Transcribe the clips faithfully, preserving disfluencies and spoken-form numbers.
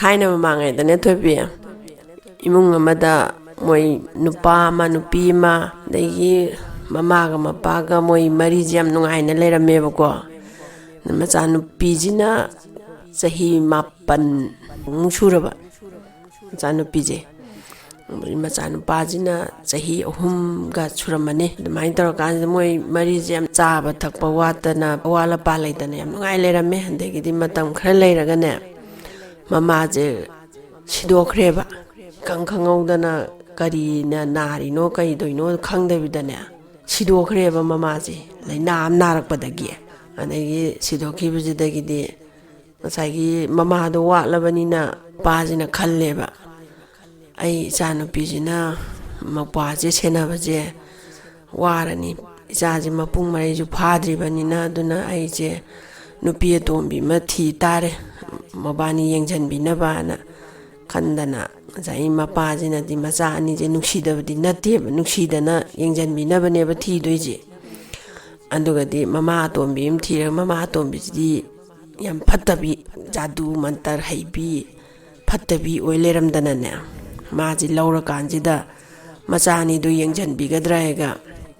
ꯊꯥꯏꯅ ꯃꯃꯥꯡꯉꯩꯗꯅꯦ, ꯊꯣꯏꯕꯤ, ꯏꯃꯨꯡ ꯑꯃꯗ ꯃꯣꯏ ꯅꯨꯄꯥ ꯑꯃ, ꯅꯨꯄꯤ ꯑꯃ, ꯑꯗꯒꯤ ꯃꯃꯥꯒ ꯃꯄꯥꯒ ꯃꯣꯏ ꯃꯔꯤꯁꯦ ꯌꯥꯝ ꯅꯨꯡꯉꯥꯏꯅ ꯂꯩꯔꯝꯃꯦꯕꯀꯣ꯫ ꯃꯆꯥꯅꯨꯄꯤꯁꯤꯅ ꯆꯍꯤ ꯃꯥꯄꯟꯃꯨꯛ ꯁꯨꯔꯕ, ꯃꯆꯥꯅꯨꯄꯤꯁꯦ꯫ ꯃꯆꯥꯅꯨꯄꯥꯁꯤꯅ ꯆꯍꯤ ꯑꯍꯨꯝꯒ ꯁꯨꯔꯝꯃꯅꯤ꯫ ꯑꯗꯨꯃꯥꯏꯅ ꯇꯧꯔꯀꯥꯟꯁꯤꯗ ꯃꯣꯏ ꯃꯔꯤꯁꯦ ꯌꯥꯝ ꯆꯥꯕ ꯊꯛꯄ ꯋꯥꯠꯇꯅ, ꯑꯋꯥꯠ ꯑꯄꯥ ꯂꯩꯇꯅ ꯌꯥꯝ ꯅꯨꯡꯉꯥꯏ ꯂꯩꯔꯝꯃꯦ꯫ ꯑꯗꯒꯤꯗꯤ ꯃꯇꯝ ꯈꯔ ꯂꯩꯔꯒꯅꯦ, ꯃꯃꯥꯁꯦ ꯁꯤꯗꯣꯛꯈ꯭ꯔꯦꯕ꯫ ꯏꯈꯪ ꯈꯪꯍꯧꯗꯅ, ꯀꯔꯤꯅ ꯅꯥꯔꯤꯅꯣ ꯀꯩꯗꯣꯏꯅꯣ ꯈꯪꯗꯕꯤꯗꯅꯦ ꯁꯤꯗꯣꯛꯈ꯭ꯔꯦꯕ ꯃꯃꯥꯁꯦ, ꯂꯥꯏꯅꯥ ꯑꯃ ꯅꯥꯔꯛꯄꯗꯒꯤ꯫ ꯑꯗꯒꯤ ꯁꯤꯗꯣꯛꯈꯤꯕꯁꯤꯗꯒꯤꯗꯤ ꯉꯁꯥꯏꯒꯤ ꯃꯃꯥꯗꯣ ꯋꯥꯠꯂꯕꯅꯤꯅ ꯃꯄꯥꯁꯤꯅ ꯈꯜꯂꯦꯕ, "ꯑꯩ ꯏꯆꯥꯅꯨꯄꯤꯁꯤꯅ ꯃꯄꯥꯁꯦ ꯁꯦꯟꯅꯕꯁꯦ ꯋꯥꯔꯅꯤ, ꯏꯆꯥꯁꯦ ꯃꯄꯨꯡ ꯃꯔꯩꯁꯨ ꯐꯥꯗ꯭ꯔꯤꯕꯅꯤꯅ, ꯑꯗꯨꯅ ꯑꯩꯁꯦ ꯅꯨꯄꯤ ꯑꯇꯣꯝꯕꯤ ꯑꯃ ꯊꯤ ꯇꯥꯔꯦ, ꯃꯕꯥꯅꯤ ꯌꯦꯡꯁꯤꯟꯕꯤꯅꯕꯅ" ꯈꯟꯗꯅ, ꯉꯁꯥꯏ ꯃꯄꯥꯁꯤꯅꯗꯤ ꯃꯆꯥ ꯑꯅꯤꯁꯦ ꯅꯨꯡꯁꯤꯗꯕꯗꯤ ꯅꯠꯇꯦꯕ, ꯅꯨꯡꯁꯤꯗꯅ ꯌꯦꯡꯁꯤꯟꯕꯤꯅꯕꯅꯦꯕ ꯊꯤꯗꯣꯏꯁꯦ꯫ ꯑꯗꯨꯒꯗꯤ ꯃꯃꯥ ꯑꯇꯣꯝꯕꯤ ꯑꯃ ꯊꯤꯔꯒ, ꯃꯃꯥ ꯑꯇꯣꯝꯕꯤꯁꯤꯗꯤ ꯌꯥꯝ ꯐꯠꯇꯕꯤ, ꯖꯥꯗꯨ ꯃꯟꯇꯔ ꯍꯩꯕꯤ, ꯐꯠꯇꯕꯤ ꯑꯣꯏ ꯂꯩꯔꯝꯗꯅꯅꯦ, ꯃꯥꯁꯤ ꯂꯧꯔꯀꯥꯟꯁꯤꯗ ꯃꯆꯥ ꯑꯅꯤꯗꯨ ꯌꯦꯡꯁꯤꯟꯕꯤꯒꯗ꯭ꯔꯥ ꯍꯥꯏꯒ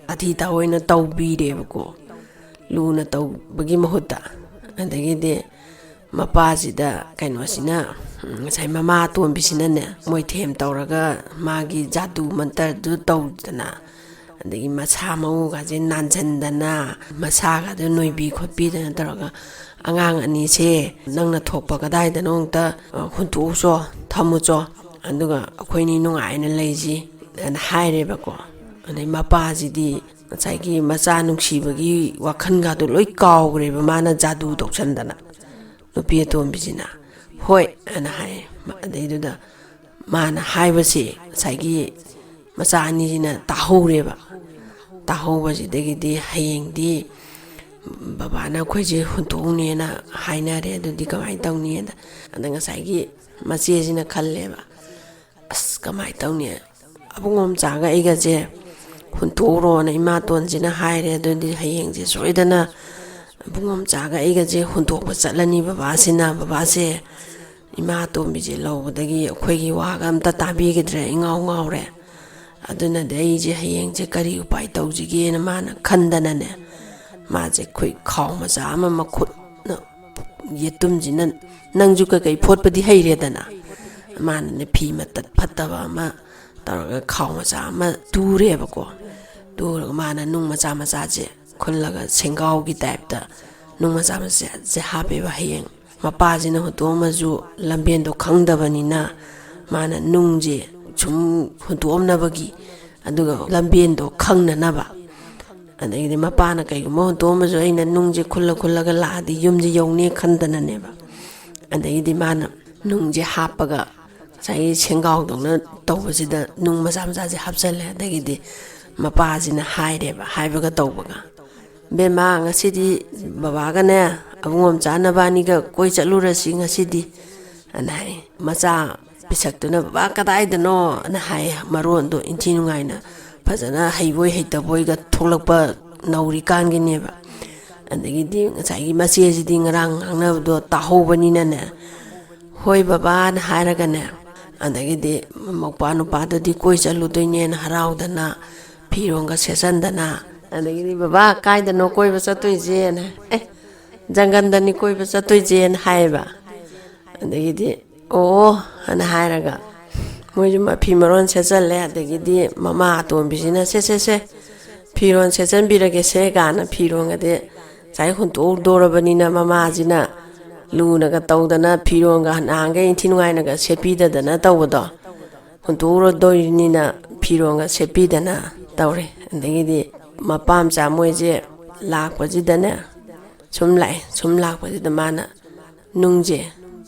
ꯑꯊꯤ ꯊꯥꯑꯣꯏꯅ ꯇꯧꯕꯤꯔꯦꯕꯀꯣ, ꯂꯨꯅ ꯇꯧꯕꯒꯤ ꯃꯍꯨꯠꯇ꯫ ꯑꯗꯒꯤꯗꯤ ꯃꯄꯥꯁꯤꯗ ꯀꯩꯅꯣꯁꯤꯅ, ꯉꯁꯥꯏ ꯃꯃꯥ ꯑꯇꯣꯝꯕꯤꯁꯤꯅꯅꯦ, ꯃꯣꯏ ꯊꯦꯝ ꯇꯧꯔꯒ ꯃꯥꯒꯤ ꯖꯥꯗꯨ ꯃꯟꯇꯔꯗꯨ ꯇꯧꯗꯅ, ꯑꯗꯒꯤ ꯃꯁꯥ ꯃꯎꯒꯁꯦ ꯅꯥꯟꯁꯤꯟꯗꯅ, ꯃꯁꯥꯒꯗꯣ ꯅꯣꯏꯕꯤ ꯈꯣꯠꯄꯤꯗꯅ ꯇꯧꯔꯒ, "ꯑꯉꯥꯡ ꯑꯅꯤꯁꯦ ꯅꯪꯅ ꯊꯣꯛꯄ ꯀꯗꯥꯏꯗꯅꯣ ꯑꯝꯇ, ꯑ, ꯍꯨꯟꯇꯣꯛꯎꯆꯣ, ꯊꯝꯃꯨꯆꯣ, ꯑꯗꯨꯒ ꯑꯩꯈꯣꯏꯅꯤ ꯅꯨꯡꯉꯥꯏꯅ ꯂꯩꯁꯤ" ꯑꯅ ꯍꯥꯏꯔꯦꯕꯀꯣ꯫ ꯑꯗꯩ ꯃꯄꯥꯁꯤꯗꯤ ꯉꯁꯥꯏꯒꯤ ꯃꯆꯥ ꯅꯨꯡꯁꯤꯕꯒꯤ ꯋꯥꯈꯜꯒꯗꯣ ꯂꯣꯏ ꯀꯥꯎꯈ꯭ꯔꯦꯕ, ꯃꯥꯅ ꯖꯥꯗꯨ ꯇꯧꯁꯟꯗꯅ꯫ ꯅꯨꯄꯤ ꯑꯇꯣꯝꯕꯤꯁꯤꯅ "ꯍꯣꯏ" ꯑꯅ ꯍꯥꯏ꯫ ꯑꯗꯩꯗꯨꯗ ꯃꯥꯅ ꯍꯥꯏꯕꯁꯦ ꯉꯁꯥꯏꯒꯤ ꯃꯆꯥ ꯑꯅꯤꯁꯤꯅ ꯇꯥꯍꯧꯔꯦꯕ꯫ ꯇꯥꯍꯧꯕꯁꯤꯗꯒꯤꯗꯤ ꯍꯌꯦꯡꯗꯤ ꯕꯕꯥꯅ ꯑꯩꯈꯣꯏꯁꯦ ꯍꯨꯟꯇꯣꯛꯎꯅꯦꯅ ꯍꯥꯏꯅꯔꯦ, ꯑꯗꯨꯗꯤ ꯀꯃꯥꯏꯅ ꯇꯧꯅꯤꯅ꯫ ꯑꯗ ꯉꯁꯥꯏꯒꯤ ꯃꯆꯦꯁꯤꯅ ꯈꯜꯂꯦꯕ, "ꯑꯁ, ꯀꯃꯥꯏꯅ ꯇꯧꯅꯤ? ꯑꯕꯨꯡꯉꯣꯝꯆꯥꯒ ꯑꯩꯒꯁꯦ ꯍꯨꯟꯇꯣꯛꯎꯔꯣꯅ ꯏꯃꯥꯇꯣꯟꯁꯤꯅ ꯍꯥꯏꯔꯦ꯫ ꯑꯗꯨꯗꯤ ꯍꯌꯦꯡꯁꯦ ꯁꯣꯏꯗꯅ ꯑꯕꯨꯡꯉꯣꯝꯆꯥꯒ ꯑꯩꯒꯁꯦ ꯍꯨꯟꯇꯣꯛꯄ ꯆꯠꯂꯅꯤ ꯕꯕꯥꯁꯤꯅ꯫ ꯕꯕꯥꯁꯦ ꯏꯃꯥ ꯑꯇꯣꯝꯕꯤꯁꯦ ꯂꯧꯕꯗꯒꯤ ꯑꯩꯈꯣꯏꯒꯤ ꯋꯥꯒ ꯑꯝꯇ ꯇꯥꯕꯤꯈꯤꯗ꯭ꯔꯦ, ꯏꯉꯥꯎ ꯉꯥꯎꯔꯦ꯫ ꯑꯗꯨꯅꯗꯤ ꯑꯩꯁꯦ ꯍꯌꯦꯡꯁꯦ ꯀꯔꯤ ꯎꯄꯥꯏ ꯇꯧꯁꯤꯒꯦꯅ ꯃꯥꯅ ꯈꯟꯗꯅꯅꯦ, ꯃꯥꯁꯦ ꯑꯩꯈꯣꯏ ꯈꯥꯎ ꯃꯆꯥ ꯑꯃ ꯃꯈꯨꯠꯅ ꯌꯦꯇꯨꯝꯁꯤꯅ, ꯅꯪꯁꯨ ꯀꯩꯀꯩ ꯐꯣꯠꯄꯗꯤ ꯍꯩꯔꯦꯗꯅ, ꯃꯥꯅꯅꯦ ꯐꯤ ꯃꯇꯠ ꯐꯠꯇꯕ ꯑꯃ ꯇꯧꯔꯒ ꯈꯥꯎ ꯃꯆꯥ ꯑꯃ ꯇꯨꯔꯦꯕꯀꯣ꯫ ꯇꯨꯔꯒ ꯃꯥꯅ ꯅꯨꯡ ꯃꯆꯥ ꯃꯆꯥꯁꯦ ꯈꯨꯜꯂꯒ ꯁꯦꯡꯒꯥꯎꯒꯤ ꯇꯥꯏꯞꯇ ꯅꯨꯡ ꯃꯆꯥ ꯃꯆꯥꯁꯦ ꯍꯥꯞꯄꯦꯕ꯫ ꯍꯌꯦꯡ ꯃꯄꯥꯁꯤꯅ ꯍꯨꯟꯇꯣꯛꯑꯝꯃꯁꯨ ꯂꯝꯕꯦꯟꯗꯣ ꯈꯪꯗꯕꯅꯤꯅ, ꯃꯥꯅ ꯅꯨꯡꯁꯦ ꯁꯨꯝ ꯍꯨꯟꯇꯣꯛꯑꯝꯅꯕꯒꯤ, ꯑꯗꯨꯒ ꯂꯝꯕꯦꯟꯗꯣ ꯈꯪꯅꯅꯕ꯫ ꯑꯗꯒꯤꯗꯤ ꯃꯄꯥꯅ ꯀꯩꯒꯨꯝꯕ ꯍꯨꯟꯇꯣꯛꯑꯝꯃꯁꯨ ꯑꯩꯅ ꯅꯨꯡꯁꯦ ꯈꯨꯜꯂ ꯈꯨꯜꯂꯒ ꯂꯥꯛꯑꯗꯤ ꯌꯨꯝꯁꯦ ꯌꯧꯅꯤ ꯈꯟꯗꯅꯅꯦꯕ꯫ ꯑꯗꯒꯤꯗꯤ ꯃꯥꯅ ꯅꯨꯡꯁꯦ ꯍꯥꯞꯄꯒ ꯉꯁꯥꯏꯒꯤ ꯁꯦꯡꯒꯥꯎꯗꯧꯅ ꯇꯧꯕꯁꯤꯗ ꯅꯨꯡ ꯃꯆꯥ ꯃꯆꯥꯁꯦ ꯍꯥꯞꯆꯜꯂꯦ꯫ ꯑꯗꯒꯤꯗꯤ ꯃꯄꯥꯁꯤꯅ ꯍꯥꯏꯔꯦꯕ, ꯍꯥꯏꯕꯒ ꯇꯧꯕꯒ, "ꯕꯦꯝꯃ, ꯉꯁꯤꯗꯤ ꯕꯕꯥꯒꯅꯦ ꯑꯕꯨꯡꯉꯣꯝꯆꯥ ꯅꯕꯥꯅꯤꯒ ꯀꯣꯏ ꯆꯠꯂꯨꯔꯁꯤ ꯉꯁꯤꯗꯤ" ꯑꯅ ꯍꯥꯏ꯫ ꯃꯆꯥ ꯄꯤꯁꯛꯇꯨꯅ, "ꯕꯕꯥ, ꯀꯗꯥꯏꯗꯅꯣ?" ꯑꯅ ꯍꯥꯏ꯫ ꯃꯔꯣꯟꯗꯣ ꯏꯟꯊꯤ ꯅꯨꯡꯉꯥꯏꯅ ꯐꯖꯅ ꯍꯩꯕꯣꯏ ꯍꯩꯇꯕꯣꯏꯒ ꯊꯣꯛꯂꯛꯄ ꯅꯧꯔꯤꯀꯥꯟꯒꯤꯅꯦꯕ꯫ ꯑꯗꯒꯤꯗꯤ ꯉꯁꯥꯏꯒꯤ ꯃꯆꯦꯁꯤꯗꯤ ꯉꯔꯥꯡ ꯉꯥꯡꯅꯕꯗꯣ ꯇꯥꯍꯧꯕꯅꯤꯅꯅꯦ, "ꯍꯣꯏ ꯕꯕꯥꯅ" ꯍꯥꯏꯔꯒꯅꯦ, ꯑꯗꯒꯤꯗꯤ ꯃꯧꯄꯥ ꯅꯨꯄꯥꯗꯨꯗꯤ ꯀꯣꯏ ꯆꯠꯂꯨꯗꯣꯏꯅꯦꯅ ꯍꯔꯥꯎꯗꯅ ꯐꯤꯔꯣꯟꯒ ꯁꯦꯠꯆꯟꯗꯅ, ꯑꯗꯒꯤꯗꯤ, "ꯕꯕꯥ, ꯀꯥꯏꯗꯅꯣ ꯀꯣꯏꯕ ꯆꯠꯇꯣꯏꯁꯦꯅ?" "ꯑꯦ, ꯖꯪꯒꯟꯗꯅꯤ ꯀꯣꯏꯕ ꯆꯠꯇꯣꯏꯁꯦꯅ" ꯍꯥꯏꯌꯦꯕ꯫ ꯑꯗꯒꯤꯗꯤ, "ꯑꯣ" ꯑꯅ ꯍꯥꯏꯔꯒ ꯃꯣꯏꯁꯨ ꯃꯐꯤ ꯃꯔꯣꯟ ꯁꯦꯠꯆꯜꯂꯦ꯫ ꯑꯗꯒꯤꯗꯤ ꯃꯃꯥ ꯑꯇꯣꯝꯕꯤꯁꯤꯅ, "ꯁꯦ, ꯁꯦ, ꯁꯦ, ꯐꯤꯔꯣꯟ ꯁꯦꯠꯆꯟꯕꯤꯔꯒꯦꯁꯦ" ꯀꯥꯏꯅ ꯐꯤꯔꯣꯟꯒꯗꯤ ꯉꯁꯥꯏ ꯍꯨꯟꯇꯣꯛꯎꯗꯣꯔꯕꯅꯤꯅ, ꯃꯃꯥꯁꯤꯅ ꯂꯨꯅꯒ ꯇꯧꯗꯅ ꯐꯤꯔꯣꯟꯒ ꯅꯍꯥꯟꯈꯩ ꯏꯟꯊꯤ ꯅꯨꯡꯉꯥꯏꯅꯒ ꯁꯦꯠꯄꯤꯗꯗꯅ ꯇꯧꯕꯗꯣ, ꯍꯨꯟꯇꯣꯛꯎꯔꯗꯣꯏꯅꯤꯅ ꯐꯤꯔꯣꯟꯒ ꯁꯦꯠꯄꯤꯗꯅ ꯇꯧꯔꯦ꯫ ꯑꯗꯒꯤꯗꯤ ꯃꯄꯥ ꯃꯆꯥ ꯃꯣꯏꯁꯦ ꯂꯥꯛꯄꯁꯤꯗꯅꯦ, ꯁꯨꯝ ꯂꯥꯛꯑꯦ꯫ ꯁꯨꯝ ꯂꯥꯛꯄꯁꯤꯗ ꯃꯥꯅ ꯅꯨꯡꯁꯦ,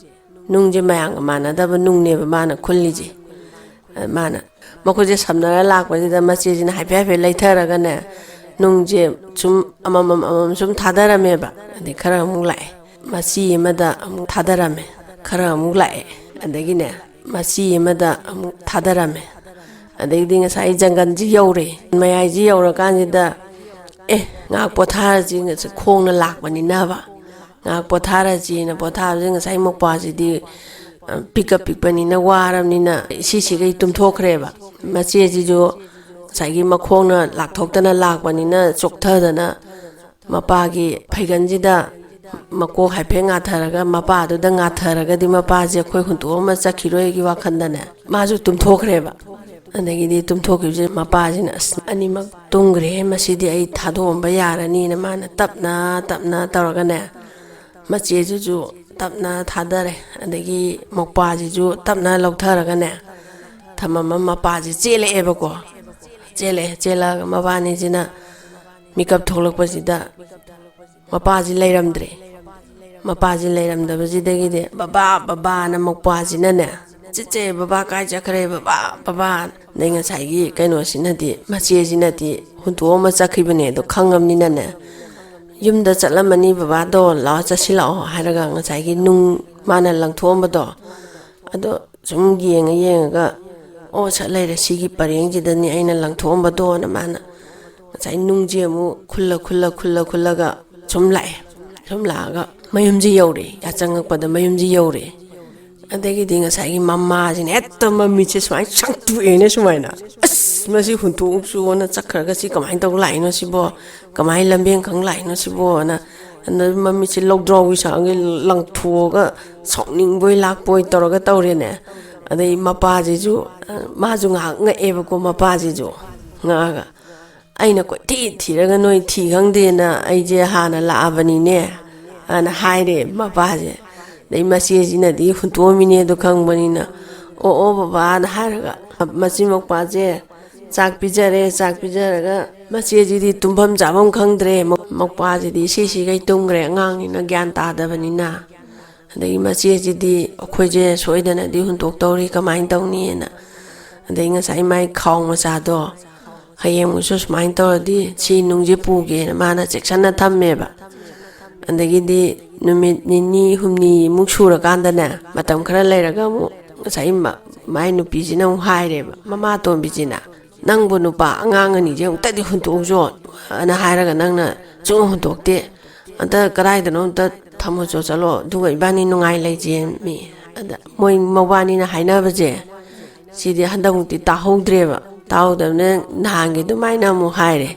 ꯅꯨꯡꯁꯦ ꯃꯌꯥꯝꯒ ꯃꯥꯟꯅꯗꯕ ꯅꯨꯡꯅꯦꯕ ꯃꯥꯅ ꯈꯨꯜꯂꯤꯁꯦ꯫ ꯑ, ꯃꯥꯅ ꯃꯈꯨꯠꯁꯦ ꯁꯝꯅꯔ ꯂꯥꯛꯄꯁꯤꯗ ꯃꯆꯦꯁꯤꯅ ꯍꯥꯏꯐꯦꯠ ꯍꯥꯏꯐꯦꯠ ꯂꯩꯊꯔꯒꯅꯦ, ꯅꯨꯡꯁꯦ ꯁꯨꯝ ꯑꯃꯃꯝ ꯑꯃꯃꯝ ꯁꯨꯝ ꯊꯥꯗꯔꯝꯃꯦꯕ꯫ ꯑꯗꯩ ꯈꯔ ꯑꯃꯨꯛ ꯂꯥꯛꯑꯦ, ꯃꯆꯤ ꯑꯃꯗ ꯑꯃꯨꯛ ꯊꯥꯗꯔꯝꯃꯦ, ꯈꯔ ꯑꯃꯨꯛ ꯂꯥꯛꯑꯦ, ꯑꯗꯒꯤꯅꯦ ꯃꯆꯤ ꯑꯃꯗ ꯑꯃꯨꯛ ꯊꯥꯗꯔꯝꯃꯦ꯫ ꯑꯗꯩꯗꯤ ꯉꯁꯥꯏ ꯖꯪꯒꯜꯁꯤ ꯌꯧꯔꯦ꯫ ꯃꯌꯥꯏꯁꯤ ꯌꯧꯔꯀꯥꯟꯁꯤꯗ, "ꯑꯦ, ꯉꯥꯏꯍꯥꯛ ꯄꯣꯊꯥꯔꯁꯤ, ꯉꯁꯤ ꯈꯣꯡꯅ ꯂꯥꯛꯄꯅꯤꯅꯕ" ꯉꯥꯏꯍꯥꯛ ꯄꯣꯊꯥꯔꯁꯤꯅ ꯄꯣꯊꯥꯕꯁꯦ, ꯉꯁꯥꯏ ꯃꯧꯄ꯭ꯋꯥꯁꯤꯗꯤ, ꯑ, ꯄꯤꯛꯀ ꯄꯤꯛꯄꯅꯤꯅ ꯋꯥꯔꯕꯅꯤꯅ ꯏꯁꯤꯁꯤꯒꯩ ꯇꯨꯝꯊꯣꯛꯈ꯭ꯔꯦꯕ꯫ ꯃꯆꯦꯁꯤꯁꯨ ꯉꯁꯥꯏꯒꯤ ꯃꯈꯣꯡꯅ ꯂꯥꯛꯊꯣꯛꯇꯅ ꯂꯥꯛꯄꯅꯤꯅ ꯆꯣꯛꯊꯗꯅ ꯃꯄꯥꯒꯤ ꯐꯩꯒꯟꯁꯤꯗ ꯃꯀꯣꯛ ꯍꯥꯏꯐꯦꯠ ꯉꯥꯊꯔꯒ, ꯃꯄꯥꯗꯨꯗ ꯉꯥꯊꯔꯒꯗꯤ ꯃꯄꯥꯁꯦ ꯑꯩꯈꯣꯏ ꯍꯨꯟꯇꯣꯛꯑꯃ ꯆꯠꯈꯤꯔꯣꯏꯒꯤ ꯋꯥꯈꯜꯗꯅꯦ ꯃꯥꯁꯨ ꯇꯨꯝꯊꯣꯛꯈ꯭ꯔꯦꯕ꯫ ꯑꯗꯒꯤꯗꯤ ꯇꯨꯝꯊꯣꯛꯈꯤꯕꯁꯦ ꯃꯄꯥꯁꯤꯅ, "ꯑꯁ, ꯑꯅꯤꯃꯛ ꯇꯨꯝꯈ꯭ꯔꯦ, ꯃꯁꯤꯗꯤ ꯑꯩ ꯊꯥꯗꯣꯛꯑꯝꯕ ꯌꯥꯔꯅꯤꯅ" ꯃꯥꯅ ꯇꯞꯅ ꯇꯞꯅ ꯇꯧꯔꯒꯅꯦ, ꯃꯆꯦꯗꯨꯁꯨ ꯇꯞꯅ ꯊꯥꯗꯔꯦ꯫ ꯑꯗꯒꯤ ꯃꯧꯄ꯭ꯋꯥꯁꯤꯁꯨ ꯇꯞꯅ ꯂꯧꯊꯔꯒꯅꯦ ꯊꯝꯃꯝꯃ ꯃꯄꯥꯁꯤ ꯆꯦꯜꯂꯛꯑꯦꯕꯀꯣ꯫ ꯆꯦꯜꯂꯛꯑꯦ꯫ ꯆꯦꯜꯂꯛꯑꯒ ꯃꯕꯥꯅꯤꯁꯤꯅ ꯃꯤꯀꯞ ꯊꯣꯛꯂꯛꯄꯁꯤꯗ ꯃꯄꯥꯁꯤ ꯂꯩꯔꯝꯗ꯭ꯔꯦ꯫ ꯃꯄꯥꯁꯤ ꯂꯩꯔꯝꯗꯕꯁꯤꯗꯒꯤꯗꯤ, "ꯕꯕꯥ, ꯕꯕꯥꯅ" ꯃꯧꯄ꯭ꯋꯥꯁꯤꯅꯅꯦ, "ꯆꯤꯠꯆꯦ, ꯕꯕꯥ ꯀꯥꯏ ꯆꯠꯈ꯭ꯔꯦ, ꯕꯕꯥ, ꯕꯕꯥ?" ꯑꯗꯩ ꯉꯁꯥꯏꯒꯤ ꯀꯩꯅꯣꯁꯤꯅꯗꯤ, ꯃꯆꯦꯁꯤꯅꯗꯤ ꯍꯨꯟꯇꯣꯛꯑꯃ ꯆꯠꯈꯤꯕꯅꯦ ꯑꯗꯣ ꯈꯪꯉꯕꯅꯤꯅꯅꯦ, "ꯌꯨꯝꯗ ꯆꯠꯂꯝꯃꯅꯤ ꯕꯕꯥꯗꯣ, ꯂꯥꯛꯑꯣ, ꯆꯠꯁꯤꯜꯂꯛꯑꯣ" ꯍꯥꯏꯔꯒ ꯉꯁꯥꯏꯒꯤ ꯅꯨꯡ ꯃꯥꯅ ꯂꯪꯊꯣꯛꯑꯝꯕꯗꯣ ꯑꯗꯣ ꯁꯨꯝ ꯌꯦꯡꯉ ꯌꯦꯡꯉꯒ, "ꯑꯣ, ꯁꯠ ꯂꯩꯔꯦ, ꯁꯤꯒꯤ ꯄꯔꯦꯡꯁꯤꯗꯅꯤ ꯑꯩꯅ ꯂꯪꯊꯣꯛꯑꯝꯕꯗꯣꯅ" ꯃꯥꯅ ꯉꯁꯥꯏ ꯅꯨꯡꯁꯦ ꯑꯃꯨꯛ ꯈꯨꯜꯂ ꯈꯨꯜꯂ ꯈꯨꯜꯂ ꯈꯨꯜꯂꯒ ꯁꯨꯝ ꯂꯥꯛꯑꯦ꯫ ꯁꯨꯝ ꯂꯥꯛꯑꯒ ꯃꯌꯨꯝꯁꯤ ꯌꯧꯔꯦ꯫ ꯌꯥꯆꯪꯉꯛꯄꯗ ꯃꯌꯨꯝꯁꯤ ꯌꯧꯔꯦ꯫ ꯑꯗꯒꯤꯗꯤ ꯉꯁꯥꯏꯒꯤ ꯃꯃꯥꯁꯤꯅ ꯍꯦꯛꯇ ꯃꯃꯤꯠꯁꯦ ꯁꯨꯃꯥꯏꯅ ꯁꯪꯇꯣꯛꯑꯦꯅꯦ ꯁꯨꯃꯥꯏꯅ꯫ "ꯑꯁ, ꯃꯁꯤ ꯍꯨꯟꯇꯣꯛꯎꯆꯣꯅ ꯆꯠꯈ꯭ꯔꯒ ꯁꯤ ꯀꯃꯥꯏꯅ ꯇꯧ ꯂꯥꯛꯏꯅꯣ ꯁꯤꯕꯣ? ꯀꯃꯥꯏꯅ ꯂꯝꯕꯦꯟ ꯈꯪ ꯂꯥꯛꯏꯅꯣ ꯁꯤꯕꯣꯅ?" ꯑꯗ ꯃꯃꯤꯠꯁꯦ ꯂꯧꯗ꯭ꯔꯥꯎꯕꯤ ꯁꯥꯡꯒꯩ ꯂꯪꯊꯣꯛꯑꯒ ꯁꯥꯎꯅꯤꯡꯕꯣꯏ ꯂꯥꯛꯄꯣꯏ ꯇꯧꯔꯒ ꯇꯧꯔꯦꯅꯦ꯫ ꯑꯗꯩ ꯃꯄꯥꯁꯤꯁꯨ, ꯑ, ꯃꯥꯁꯨ ꯉꯥꯏꯍꯥꯛ ꯉꯛꯑꯦꯕꯀꯣ꯫ ꯃꯄꯥꯁꯤꯁꯨ ꯉꯛꯑꯒ, "ꯑꯩꯅ ꯀꯣꯏꯊꯤ ꯊꯤꯔꯒ ꯅꯣꯏ ꯊꯤ ꯈꯪꯗꯦꯅ ꯑꯩꯁꯦ ꯍꯥꯟꯅ ꯂꯥꯛꯑꯕꯅꯤꯅꯦ" ꯑꯅ ꯍꯥꯏꯔꯦ ꯃꯄꯥꯁꯦ꯫ ꯑꯗꯩ ꯃꯆꯦꯁꯤꯅꯗꯤ ꯍꯨꯟꯇꯣꯛꯑꯝꯃꯤꯅꯦ ꯑꯗꯨ ꯈꯪꯕꯅꯤꯅ, "ꯑꯣ, ꯑꯣ, ꯕꯕꯥꯅ" ꯍꯥꯏꯔꯒ ꯃꯆꯤꯟ ꯃꯧꯄ꯭ꯋꯥꯁꯦ ꯆꯥꯛ ꯄꯤꯖꯔꯦ꯫ ꯆꯥꯛ ꯄꯤꯖꯔꯒ ꯃꯆꯦꯁꯤꯗꯤ ꯇꯨꯝꯐꯝ ꯆꯥꯐꯝ ꯈꯪꯗ꯭ꯔꯦ꯫ ꯃꯧ-, ꯃꯧꯄ꯭ꯋꯥꯁꯤꯗꯤ ꯁꯤꯁꯤꯈꯩ ꯇꯨꯝꯈ꯭ꯔꯦ, ꯑꯉꯥꯡꯅꯤꯅ ꯒ꯭ꯌꯥꯟ ꯇꯥꯗꯕꯅꯤꯅ꯫ ꯑꯗꯒꯤ ꯃꯆꯦꯁꯤꯗꯤ ꯑꯩꯈꯣꯏꯁꯦ ꯁꯣꯏꯗꯅꯗꯤ ꯍꯨꯟꯇꯣꯛꯇꯧꯔꯤ, ꯀꯃꯥꯏꯅ ꯇꯧꯅꯤꯅ꯫ ꯑꯗꯩ ꯉꯁꯥꯏ ꯃꯥꯏ ꯈꯥꯎ ꯃꯆꯥꯗꯣ ꯍꯌꯦꯡꯃꯨꯛꯁꯨ ꯁꯨꯃꯥꯏꯅ ꯇꯧꯔꯗꯤ ꯁꯤ ꯅꯨꯡꯁꯦ ꯄꯨꯒꯦꯅ ꯃꯥꯅ ꯆꯦꯛꯁꯤꯟꯅ ꯊꯝꯃꯦꯕ꯫ ꯑꯗꯒꯤꯗꯤ ꯅꯨꯃꯤꯠ ꯅꯤꯅꯤ ꯍꯨꯝꯅꯤꯃꯨꯛ ꯁꯨꯔꯀꯥꯟꯗꯅꯦ, ꯃꯇꯝ ꯈꯔ ꯂꯩꯔꯒ ꯑꯃꯨꯛ ꯉꯁꯥꯏ ꯃ-, ꯃꯥꯏ ꯅꯨꯄꯤꯁꯤꯅ ꯑꯃꯨꯛ ꯍꯥꯏꯔꯦꯕ, ꯃꯃꯥ ꯑꯇꯣꯝꯕꯤꯁꯤꯅ, "ꯅꯪꯕꯨ ꯅꯨꯄꯥ ꯑꯉꯥꯡ ꯑꯅꯤꯁꯦ ꯑꯃꯨꯛꯇꯗꯤ ꯍꯨꯟꯇꯣꯛꯎꯆꯣ" ꯑꯅ ꯍꯥꯏꯔꯒ ꯅꯪꯅ ꯁꯨꯡꯍꯨꯟ ꯍꯨꯟꯇꯣꯛꯇꯦ꯫ ꯑꯝꯇ ꯀꯗꯥꯏꯗꯅꯣ ꯑꯝꯇ "ꯁꯥꯃꯨꯆꯣ ꯆꯠꯂꯣ, ꯑꯗꯨꯒ ꯏꯕꯥꯅꯤ ꯅꯨꯡꯉꯥꯏ ꯂꯩꯁꯦ" ꯃꯤ꯫ ꯑꯗ ꯃꯣꯏ ꯃꯕꯥꯅꯤꯅ ꯍꯥꯏꯅꯕꯁꯦ, ꯁꯤꯗꯤ ꯍꯟꯗꯛꯃꯨꯛꯇꯤ ꯇꯥꯍꯧꯗ꯭ꯔꯦꯕ꯫ ꯇꯥꯍꯧꯗꯕꯅꯤꯅ ꯅꯍꯥꯟꯒꯤ ꯑꯗꯨꯃꯥꯏꯅ ꯑꯃꯨꯛ ꯍꯥꯏꯔꯦ꯫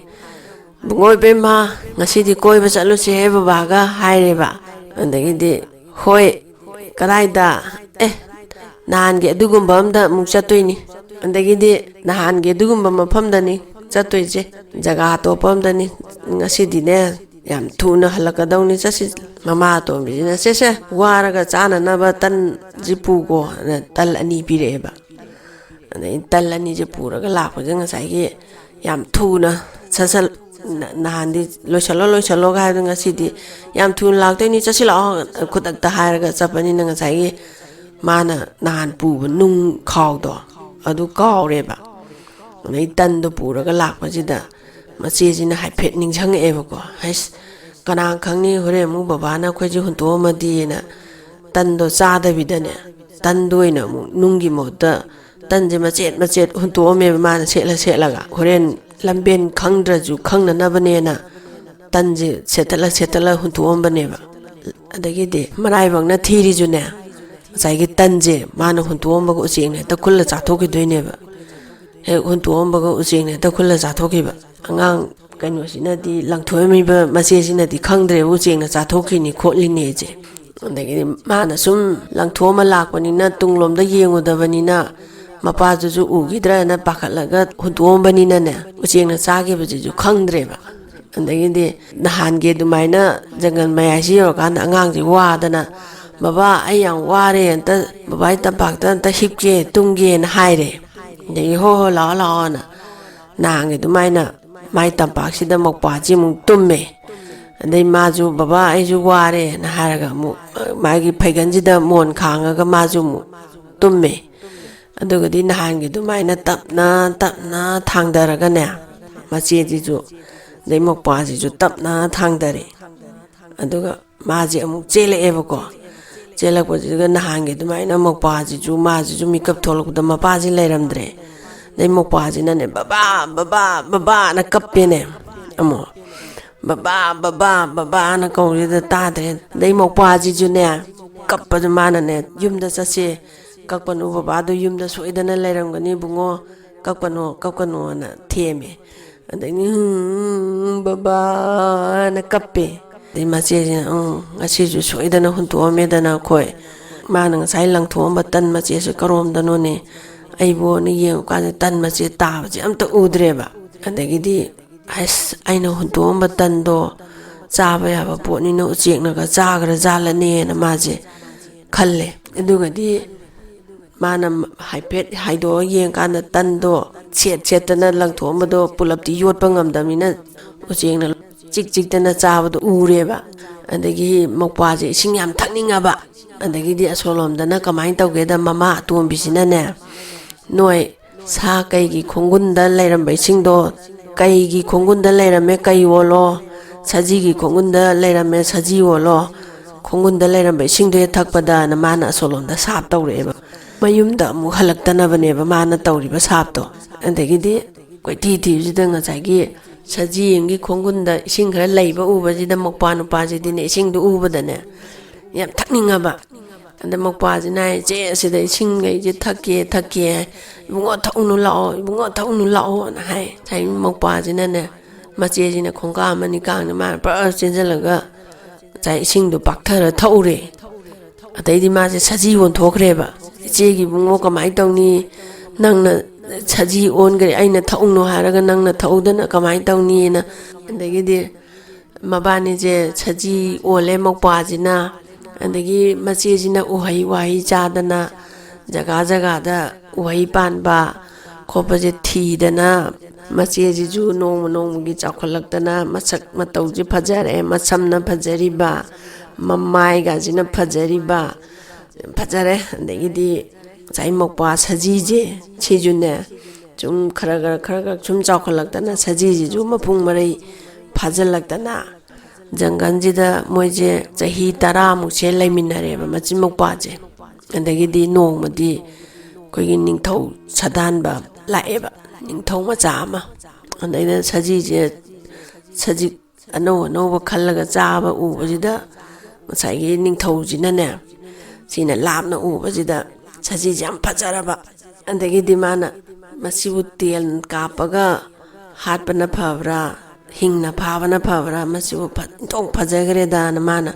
"ꯏꯕꯨꯡꯉꯣ, ꯏꯕꯦꯝꯃ, ꯉꯁꯤꯗꯤ ꯀꯣꯏꯕ ꯆꯠꯂꯨꯁꯦꯍꯦ ꯕꯕꯥꯒ" ꯍꯥꯏꯔꯦꯕ꯫ ꯑꯗꯒꯤꯗꯤ, "ꯍꯣꯏ, ꯀꯗꯥꯏꯗ?" "ꯑꯦ, ꯅꯍꯥꯟꯒꯤ ꯑꯗꯨꯒꯨꯝꯕ ꯑꯝꯗ ꯑꯃꯨꯛ ꯆꯠꯇꯣꯏꯅꯤ꯫ ꯑꯗꯒꯤꯗꯤ ꯅꯍꯥꯟꯒꯤ ꯑꯗꯨꯒꯨꯝꯕ ꯃꯐꯝꯗꯅꯤ ꯆꯠꯇꯣꯏꯁꯦ, ꯖꯒꯥ ꯑꯇꯣꯞꯄ ꯑꯝꯗꯅꯤ꯫ ꯉꯁꯤꯗꯤꯅꯦ, ꯌꯥꯝ ꯊꯨꯅ ꯍꯜꯂꯛꯀꯗꯧꯅꯤ, ꯆꯠꯁꯤ"꯫ ꯃꯃꯥ ꯑꯇꯣꯝꯕꯤꯁꯤꯅ, "ꯁꯦ ꯁꯦ, ꯋꯥꯔꯒ ꯆꯥꯅꯅꯕ ꯇꯟꯁꯤ ꯄꯨꯒꯣ"ꯅ ꯇꯜ ꯑꯅꯤ ꯄꯤꯔꯛꯑꯦꯕ꯫ ꯑꯗꯩ ꯇꯜ ꯑꯅꯤꯁꯦ ꯄꯨꯔꯒ ꯂꯥꯛꯄꯁꯦ, ꯉꯁꯥꯏꯒꯤ ꯌꯥꯝ ꯊꯨꯅ, "ꯁꯠ ꯁꯠ, ꯅ-, ꯅꯍꯥꯟꯗꯤ ꯂꯣꯏꯁꯜꯂꯣ, ꯂꯣꯏꯁꯜꯂꯣꯒ ꯍꯥꯏꯕꯗꯣ, ꯉꯁꯤꯗꯤ ꯌꯥꯝ ꯊꯨꯅ ꯂꯥꯛꯇꯣꯏꯅꯤ, ꯆꯠꯁꯤꯜꯂꯛꯑꯣ" ꯈꯨꯗꯛꯇ ꯍꯥꯏꯔꯒ ꯆꯠꯄꯅꯤꯅ, ꯉꯁꯥꯏꯒꯤ ꯃꯥꯅ ꯅꯍꯥꯟ ꯄꯨꯕ ꯅꯨꯡ ꯈꯥꯎꯗꯣ, ꯑꯗꯨ ꯀꯥꯎꯔꯦꯕ꯫ ꯑꯗꯩ ꯇꯟꯗꯣ ꯄꯨꯔꯒ ꯂꯥꯛꯄꯁꯤꯗ, ꯃꯆꯦꯁꯤꯅ ꯍꯥꯏꯐꯦꯠ ꯅꯤꯡꯁꯤꯡꯉꯛꯑꯦꯕꯀꯣ, "ꯍꯩꯁ, ꯀꯅꯥ ꯈꯪꯅꯤ, ꯍꯣꯔꯦꯟ ꯑꯃꯨꯛ ꯕꯕꯥꯅ ꯑꯩꯈꯣꯏꯁꯦ ꯍꯨꯟꯇꯣꯛꯑꯝꯃꯗꯤꯅ" ꯇꯟꯗꯣ ꯆꯥꯗꯕꯤꯗꯅꯦ, ꯇꯟꯗꯣ ꯑꯣꯏꯅ ꯑꯃꯨꯛ ꯅꯨꯡꯒꯤ ꯃꯍꯨꯠꯇ ꯇꯟꯁꯦ ꯃꯆꯦꯠ ꯃꯆꯦꯠ ꯍꯨꯟꯇꯣꯛꯑꯝꯃꯦꯕ ꯃꯥꯅ ꯁꯦꯠꯂ ꯁꯦꯠꯂꯒ꯫ ꯍꯣꯔꯦꯟ ꯂꯝꯕꯦꯟ ꯈꯪꯗ꯭ꯔꯁꯨ ꯈꯪꯅꯅꯕꯅꯦꯅ ꯇꯟꯁꯦ ꯁꯦꯠꯇꯠꯂ ꯁꯦꯠꯇꯠꯂ ꯍꯨꯟꯇꯣꯛꯑꯝꯕꯅꯦꯕ꯫ ꯑꯗꯒꯤꯗꯤ ꯃꯔꯥꯏꯕꯛꯅ ꯊꯤꯔꯤꯁꯨꯅꯦ, ꯉꯁꯥꯏꯒꯤ ꯇꯟꯁꯦ ꯃꯥꯅ ꯍꯨꯟꯇꯣꯛꯑꯝꯕꯒ ꯎꯆꯦꯛꯅ ꯍꯦꯛꯇ ꯈꯨꯜꯂ ꯆꯥꯊꯣꯛꯈꯤꯗꯣꯏꯅꯦꯕ꯫ ꯍꯦꯛ ꯍꯨꯟꯇꯣꯛꯑꯝꯕꯒ ꯎꯆꯦꯛꯅ ꯍꯦꯛꯇ ꯈꯨꯜꯂ ꯆꯥꯊꯣꯛꯈꯤꯕ꯫ ꯑꯉꯥꯡ ꯀꯩꯅꯣꯁꯤꯅꯗꯤ, ꯂꯪꯊꯣꯛꯑꯝꯃꯤꯕ ꯃꯆꯦꯁꯤꯅꯗꯤ ꯈꯪꯗ꯭ꯔꯦꯕ ꯎꯆꯦꯛꯅ ꯆꯥꯊꯣꯛꯈꯤꯅꯤ ꯈꯣꯠꯂꯤꯅꯦꯁꯦ꯫ ꯑꯗꯒꯤꯗꯤ ꯃꯥꯅ ꯁꯨꯝ ꯂꯪꯊꯣꯛꯑꯝꯃ ꯂꯥꯛꯄꯅꯤꯅ, ꯇꯨꯡꯂꯣꯝꯗ ꯌꯦꯡꯉꯨꯗꯕꯅꯤꯅ, ꯃꯄꯥꯗꯨꯁꯨ ꯎꯈꯤꯗ꯭ꯔꯅ ꯄꯥꯈꯠꯂꯒ ꯍꯨꯟꯇꯣꯛꯑꯝꯕꯅꯤꯅꯅꯦ, ꯎꯆꯦꯛꯅ ꯆꯥꯈꯤꯕꯁꯤꯁꯨ ꯈꯪꯗ꯭ꯔꯦꯕ꯫ ꯑꯗꯒꯤꯗꯤ ꯅꯍꯥꯟꯒꯤ ꯑꯗꯨꯃꯥꯏꯅ ꯖꯪꯒꯜ ꯃꯌꯥꯏꯁꯤ ꯌꯧꯔꯀꯥꯟꯗ, ꯑꯉꯥꯡꯁꯤ ꯋꯥꯗꯅ, "ꯕꯕꯥ, ꯑꯩ ꯌꯥꯝ ꯋꯥꯔꯦ, ꯑꯝꯇ ꯕꯕꯥꯒꯤ ꯇꯝꯄꯥꯛꯇ ꯑꯝꯇ ꯍꯤꯞꯀꯦ, ꯇꯨꯝꯒꯦꯅ" ꯍꯥꯏꯔꯦ꯫ ꯑꯗꯒꯤ, "ꯍꯣ ꯍꯣ, ꯂꯥꯛꯑꯣ ꯂꯥꯛꯑꯣꯅ", ꯅꯍꯥꯟꯒꯤ ꯑꯗꯨꯃꯥꯏꯅ ꯃꯥꯏ ꯇꯝꯄꯥꯛꯁꯤꯗ ꯃꯧꯄ꯭ꯋꯥꯁꯤ ꯑꯃꯨꯛ ꯇꯨꯝꯃꯦ꯫ ꯑꯗꯩ ꯃꯥꯁꯨ, "ꯕꯕꯥ, ꯑꯩꯁꯨ ꯋꯥꯔꯦꯅ" ꯍꯥꯏꯔꯒ ꯑꯃꯨꯛ ꯃꯥꯒꯤ ꯐꯩꯒꯟꯁꯤꯗ ꯃꯣꯟ ꯈꯥꯡꯉꯒ ꯃꯥꯁꯨ ꯑꯃꯨꯛ ꯇꯨꯝꯃꯦ꯫ ꯑꯗꯨꯒꯗꯤ ꯅꯍꯥꯟꯒꯤ ꯑꯗꯨꯃꯥꯏꯅ ꯇꯞꯅ ꯇꯞꯅ ꯊꯥꯡꯗꯔꯒꯅꯦ, ꯃꯆꯦꯁꯤꯁꯨ, ꯑꯗꯩ ꯃꯧꯄ꯭ꯋꯥꯁꯤꯁꯨ ꯇꯞꯅ ꯊꯥꯡꯗꯔꯦ꯫ ꯑꯗꯨꯒ ꯃꯥꯁꯦ ꯑꯃꯨꯛ ꯆꯦꯜꯂꯛꯑꯦꯕꯀꯣ꯫ ꯆꯦꯜꯂꯛꯄꯁꯤꯒ ꯅꯍꯥꯟꯒꯤ ꯑꯗꯨꯃꯥꯏꯅ ꯃꯧꯄ꯭ꯋꯥꯁꯤꯁꯨ, ꯃꯥꯁꯤꯁꯨ ꯃꯤꯀꯞ ꯊꯣꯛꯂꯛꯄꯗ ꯃꯄꯥꯁꯤ ꯂꯩꯔꯝꯗ꯭ꯔꯦ꯫ ꯑꯗꯩ ꯃꯧꯄ꯭ꯋꯥꯁꯤꯅꯅꯦ, "ꯕꯕꯥ, ꯕꯕꯥ, ꯕꯕꯥꯅ" ꯀꯞꯄꯦꯅꯦ ꯑꯃꯨꯛ꯫ "ꯕꯕꯥ, ꯕꯕꯥ, ꯕꯕꯥꯅ ꯀꯧꯔꯤꯗ ꯇꯥꯗ꯭ꯔꯦ꯫ ꯑꯗꯩ ꯃꯧꯄ꯭ꯋꯥꯁꯤꯁꯨꯅꯦ, ꯀꯞꯄꯗꯨ ꯃꯥꯅꯅꯦ, "ꯌꯨꯝꯗ ꯆꯠꯁꯦ, ꯀꯛꯄꯅꯨ, ꯕꯕꯥꯗꯣ ꯌꯨꯝꯗ ꯁꯣꯏꯗꯅ ꯂꯩꯔꯝꯒꯅꯤ ꯏꯕꯨꯡꯉꯣ, ꯀꯞꯀꯅꯨ, ꯀꯞꯀꯅꯨꯅ" ꯊꯦꯝꯃꯦ꯫ ꯑꯗꯒꯤ "ꯎꯝ, ꯕꯕꯥꯅ" ꯀꯞꯄꯦ꯫ ꯑꯗꯩ ꯃꯆꯦꯁꯤꯅ, "ꯎꯝ, ꯉꯁꯤꯁꯨ ꯁꯣꯏꯗꯅ ꯍꯨꯟꯇꯣꯛꯑꯝꯃꯦꯗꯅ ꯑꯩꯈꯣꯏ꯫ ꯃꯥꯅ ꯉꯁꯥꯏ ꯂꯪꯊꯣꯛꯑꯝꯕ ꯇꯟ ꯃꯆꯦꯠꯁꯦ ꯀꯔꯣꯝꯗꯅꯣꯅꯦ? ꯑꯩꯕꯨꯅ ꯌꯦꯡꯉꯨꯀꯥꯟꯗ ꯇꯟ ꯃꯆꯦꯠ ꯇꯥꯕꯁꯦ ꯑꯝꯇ ꯎꯗ꯭ꯔꯦꯕ"꯫ ꯑꯗꯒꯤꯗꯤ, "ꯑꯁ, ꯑꯩꯅ ꯍꯨꯟꯇꯣꯛꯑꯝꯕ ꯇꯟꯗꯣ ꯆꯥꯕ ꯌꯥꯕ ꯄꯣꯠꯅꯤꯅ ꯎꯆꯦꯛꯅꯒ ꯆꯥꯈ꯭ꯔ ꯖꯥꯠꯂꯅꯦꯅ" ꯃꯥꯁꯦ ꯈꯜꯂꯦ꯫ ꯑꯗꯨꯒꯗꯤ ꯃꯥꯅ ꯍꯥꯏꯐꯦꯠ ꯍꯥꯏꯗꯣꯛꯑ ꯌꯦꯡꯀꯥꯟꯗ ꯇꯟꯗꯣ ꯁꯦꯠ ꯁꯦꯠꯇꯅ ꯂꯪꯊꯣꯛꯑꯝꯕꯗꯣ ꯄꯨꯂꯞꯇꯤ ꯌꯣꯠꯄ ꯉꯝꯗꯕꯅꯤꯅ ꯎꯆꯦꯛꯅ ꯆꯤꯛ ꯆꯤꯛꯇꯅ ꯆꯥꯕꯗꯣ ꯎꯔꯦꯕ꯫ ꯑꯗꯒꯤ ꯃꯧꯄ꯭ꯋꯥꯁꯦ ꯏꯁꯤꯡ ꯌꯥꯝ ꯊꯛꯅꯤꯡꯉꯕ꯫ ꯑꯗꯒꯤꯗꯤ ꯑꯁꯣꯂꯣꯝꯗꯅ ꯀꯃꯥꯏꯅ ꯇꯧꯒꯦꯗ, ꯃꯃꯥ ꯑꯇꯣꯝꯕꯤꯁꯤꯅꯅꯦ, "ꯅꯣꯏ ꯁꯥ ꯀꯩꯒꯤ ꯈꯣꯡꯒꯨꯟꯗ ꯂꯩꯔꯝꯕ ꯏꯁꯤꯡꯗꯣ, ꯀꯩꯒꯤ ꯈꯣꯡꯒꯨꯟꯗ ꯂꯩꯔꯝꯃꯦ, ꯀꯩ ꯑꯣꯜꯂꯣ, ꯁꯖꯤꯒꯤ ꯈꯣꯡꯒꯨꯟꯗ ꯂꯩꯔꯝꯃꯦ, ꯁꯖꯤ ꯑꯣꯜꯂꯣ, ꯈꯣꯡꯒꯨꯟꯗ ꯂꯩꯔꯝꯕ ꯏꯁꯤꯡꯗꯣ ꯍꯦꯛ ꯊꯛꯄꯗꯅ" ꯃꯥꯅ ꯑꯁꯣꯂꯣꯝꯗ ꯁꯥꯞ ꯇꯧꯔꯛꯑꯦꯕ꯫ ꯃꯌꯨꯝꯗ ꯑꯃꯨꯛ ꯍꯜꯂꯛꯇꯅꯕꯅꯦꯕ ꯃꯥꯅ ꯇꯧꯔꯤꯕ ꯁꯥꯞꯇꯣ꯫ ꯑꯗꯒꯤꯗꯤ ꯀꯣꯏꯊꯤ ꯊꯤꯕꯁꯤꯗ ꯉꯁꯥꯏꯒꯤ ꯁꯖꯤ ꯑꯃꯒꯤ ꯈꯣꯡꯒꯨꯟꯗ ꯏꯁꯤꯡ ꯈꯔ ꯂꯩꯕ ꯎꯕꯁꯤꯗ ꯃꯧꯄ꯭ꯋꯥ ꯅꯨꯄꯥꯁꯤꯗꯤꯅꯦ, ꯏꯁꯤꯡꯗꯨ ꯎꯕꯗꯅꯦ ꯌꯥꯝ ꯊꯛꯅꯤꯡꯉꯕ꯫ ꯑꯗ ꯃꯧꯄ꯭ꯋꯥꯁꯤꯅ ꯍꯥꯏ, "ꯆꯦ, ꯑꯁꯤꯗ ꯏꯁꯤꯡꯈꯩꯁꯦ ꯊꯛꯀꯦ, ꯊꯛꯀꯦ ꯍꯥꯏ꯫ ꯏꯕꯨꯡꯉꯣ, ꯊꯛꯎꯅꯨ ꯂꯥꯛꯑꯣ, ꯏꯕꯨꯡꯉꯣ, ꯊꯛꯎꯅꯨ ꯂꯥꯛꯑꯣꯅ" ꯍꯥꯏ꯫ ꯉꯁꯥꯏ ꯃꯧꯄ꯭ꯋꯥꯁꯤꯅꯅꯦ, ꯃꯆꯦꯁꯤꯅ ꯈꯣꯡꯀꯥꯞ ꯑꯃꯅꯤ ꯀꯥꯡꯅꯤ ꯃꯥꯅ ꯄꯨꯔꯥ ꯆꯦꯟꯁꯤꯜꯂꯒ ꯉꯁꯥꯏ ꯏꯁꯤꯡꯗꯣ ꯄꯥꯛꯊꯔ ꯊꯛꯎꯔꯦ꯫ ꯑꯗꯩꯗꯤ ꯃꯥꯁꯦ ꯁꯖꯤ ꯑꯣꯟꯊꯣꯛꯈ꯭ꯔꯦꯕ꯫ "ꯏꯆꯦꯒꯤ ꯏꯕꯨꯡꯉꯣ, ꯀꯃꯥꯏꯅ ꯇꯧꯅꯤ? ꯅꯪꯅ ꯁꯖꯤ ꯑꯣꯟꯈ꯭ꯔꯦ, ꯑꯩꯅ ꯊꯛꯎꯅꯨ ꯍꯥꯏꯔꯒ ꯅꯪꯅ ꯊꯛꯎꯗꯅ ꯀꯃꯥꯏꯅ ꯇꯧꯅꯤꯅ?" ꯑꯗꯒꯤꯗꯤ ꯃꯕꯥꯅꯤꯁꯦ ꯁꯖꯤ ꯑꯣꯜꯂꯦ ꯃꯧꯄ꯭ꯋꯥꯁꯤꯅ꯫ ꯑꯗꯒꯤ ꯃꯆꯦꯁꯤꯅ ꯎꯍꯩ ꯋꯥꯍꯩ ꯆꯥꯗꯅ, ꯖꯒꯥ ꯖꯒꯥꯗ ꯎꯍꯩ ꯄꯥꯟꯕ ꯈꯣꯠꯄꯁꯦ ꯊꯤꯗꯅ, ꯃꯆꯦꯁꯤꯁꯨ ꯅꯣꯡꯃ ꯅꯣꯡꯃꯒꯤ ꯆꯥꯎꯈꯠꯂꯛꯇꯅ, ꯃꯁꯛ ꯃꯇꯧꯁꯦ ꯐꯖꯔꯦ, ꯃꯁꯝꯅ ꯐꯖꯔꯤꯕ, ꯃꯃꯥꯏꯒꯁꯤꯅ ꯐꯖꯔꯤꯕ, ꯐꯖꯔꯦ꯫ ꯑꯗꯒꯤꯗꯤ ꯉꯁꯥꯏ ꯃꯧꯄ꯭ꯋꯥ ꯁꯖꯤꯁꯦ, ꯁꯤꯁꯨꯅꯦ, ꯁꯨꯝ ꯈꯔ ꯈꯔ, ꯈꯔ ꯈꯔ ꯁꯨꯝ ꯆꯥꯎꯈꯠꯂꯛꯇꯅ, ꯁꯖꯤꯁꯤꯁꯨ ꯃꯄꯨꯡ ꯃꯔꯩ ꯐꯥꯖꯤꯜꯂꯛꯇꯅ, ꯖꯪꯒꯜꯁꯤꯗ ꯃꯣꯏꯁꯦ ꯆꯍꯤ ꯇꯔꯥꯃꯨꯛꯁꯦ ꯂꯩꯃꯤꯟꯅꯔꯦꯕ, ꯃꯆꯤꯟ ꯃꯧꯄ꯭ꯋꯥꯁꯦ꯫ ꯑꯗꯒꯤꯗꯤ ꯅꯣꯡꯃꯗꯤ ꯑꯩꯈꯣꯏꯒꯤ ꯅꯤꯡꯊꯧ ꯁꯥꯗꯥꯟꯕ ꯂꯥꯛꯑꯦꯕ, ꯅꯤꯡꯊꯧ ꯃꯆꯥ ꯑꯃ꯫ ꯑꯗꯩꯗ ꯁꯖꯤꯁꯦ, ꯁꯖꯤꯛ ꯑꯅꯧ ꯑꯅꯧꯕ ꯈꯜꯂꯒ ꯆꯥꯕ ꯎꯕꯁꯤꯗ ꯉꯁꯥꯏꯒꯤ ꯅꯤꯡꯊꯧꯁꯤꯅꯅꯦ, ꯁꯤꯅ ꯂꯥꯞꯅ ꯎꯕꯁꯤꯗ ꯁꯖꯤꯁꯦ ꯌꯥꯝ ꯐꯖꯔꯕ꯫ ꯑꯗꯒꯤꯗꯤ ꯃꯥꯅ ꯃꯁꯤꯕꯨ ꯇꯦꯟ ꯀꯥꯞꯄꯒ ꯍꯥꯠꯄꯅ ꯐꯕ꯭ꯔꯥ, ꯍꯤꯡꯅ ꯐꯥꯕꯅ ꯐꯕ꯭ꯔꯥ, ꯃꯁꯤꯕꯨ ꯐ-, ꯑꯣꯟꯊꯣꯛ ꯐꯖꯈ꯭ꯔꯦꯗꯅ ꯃꯥꯅ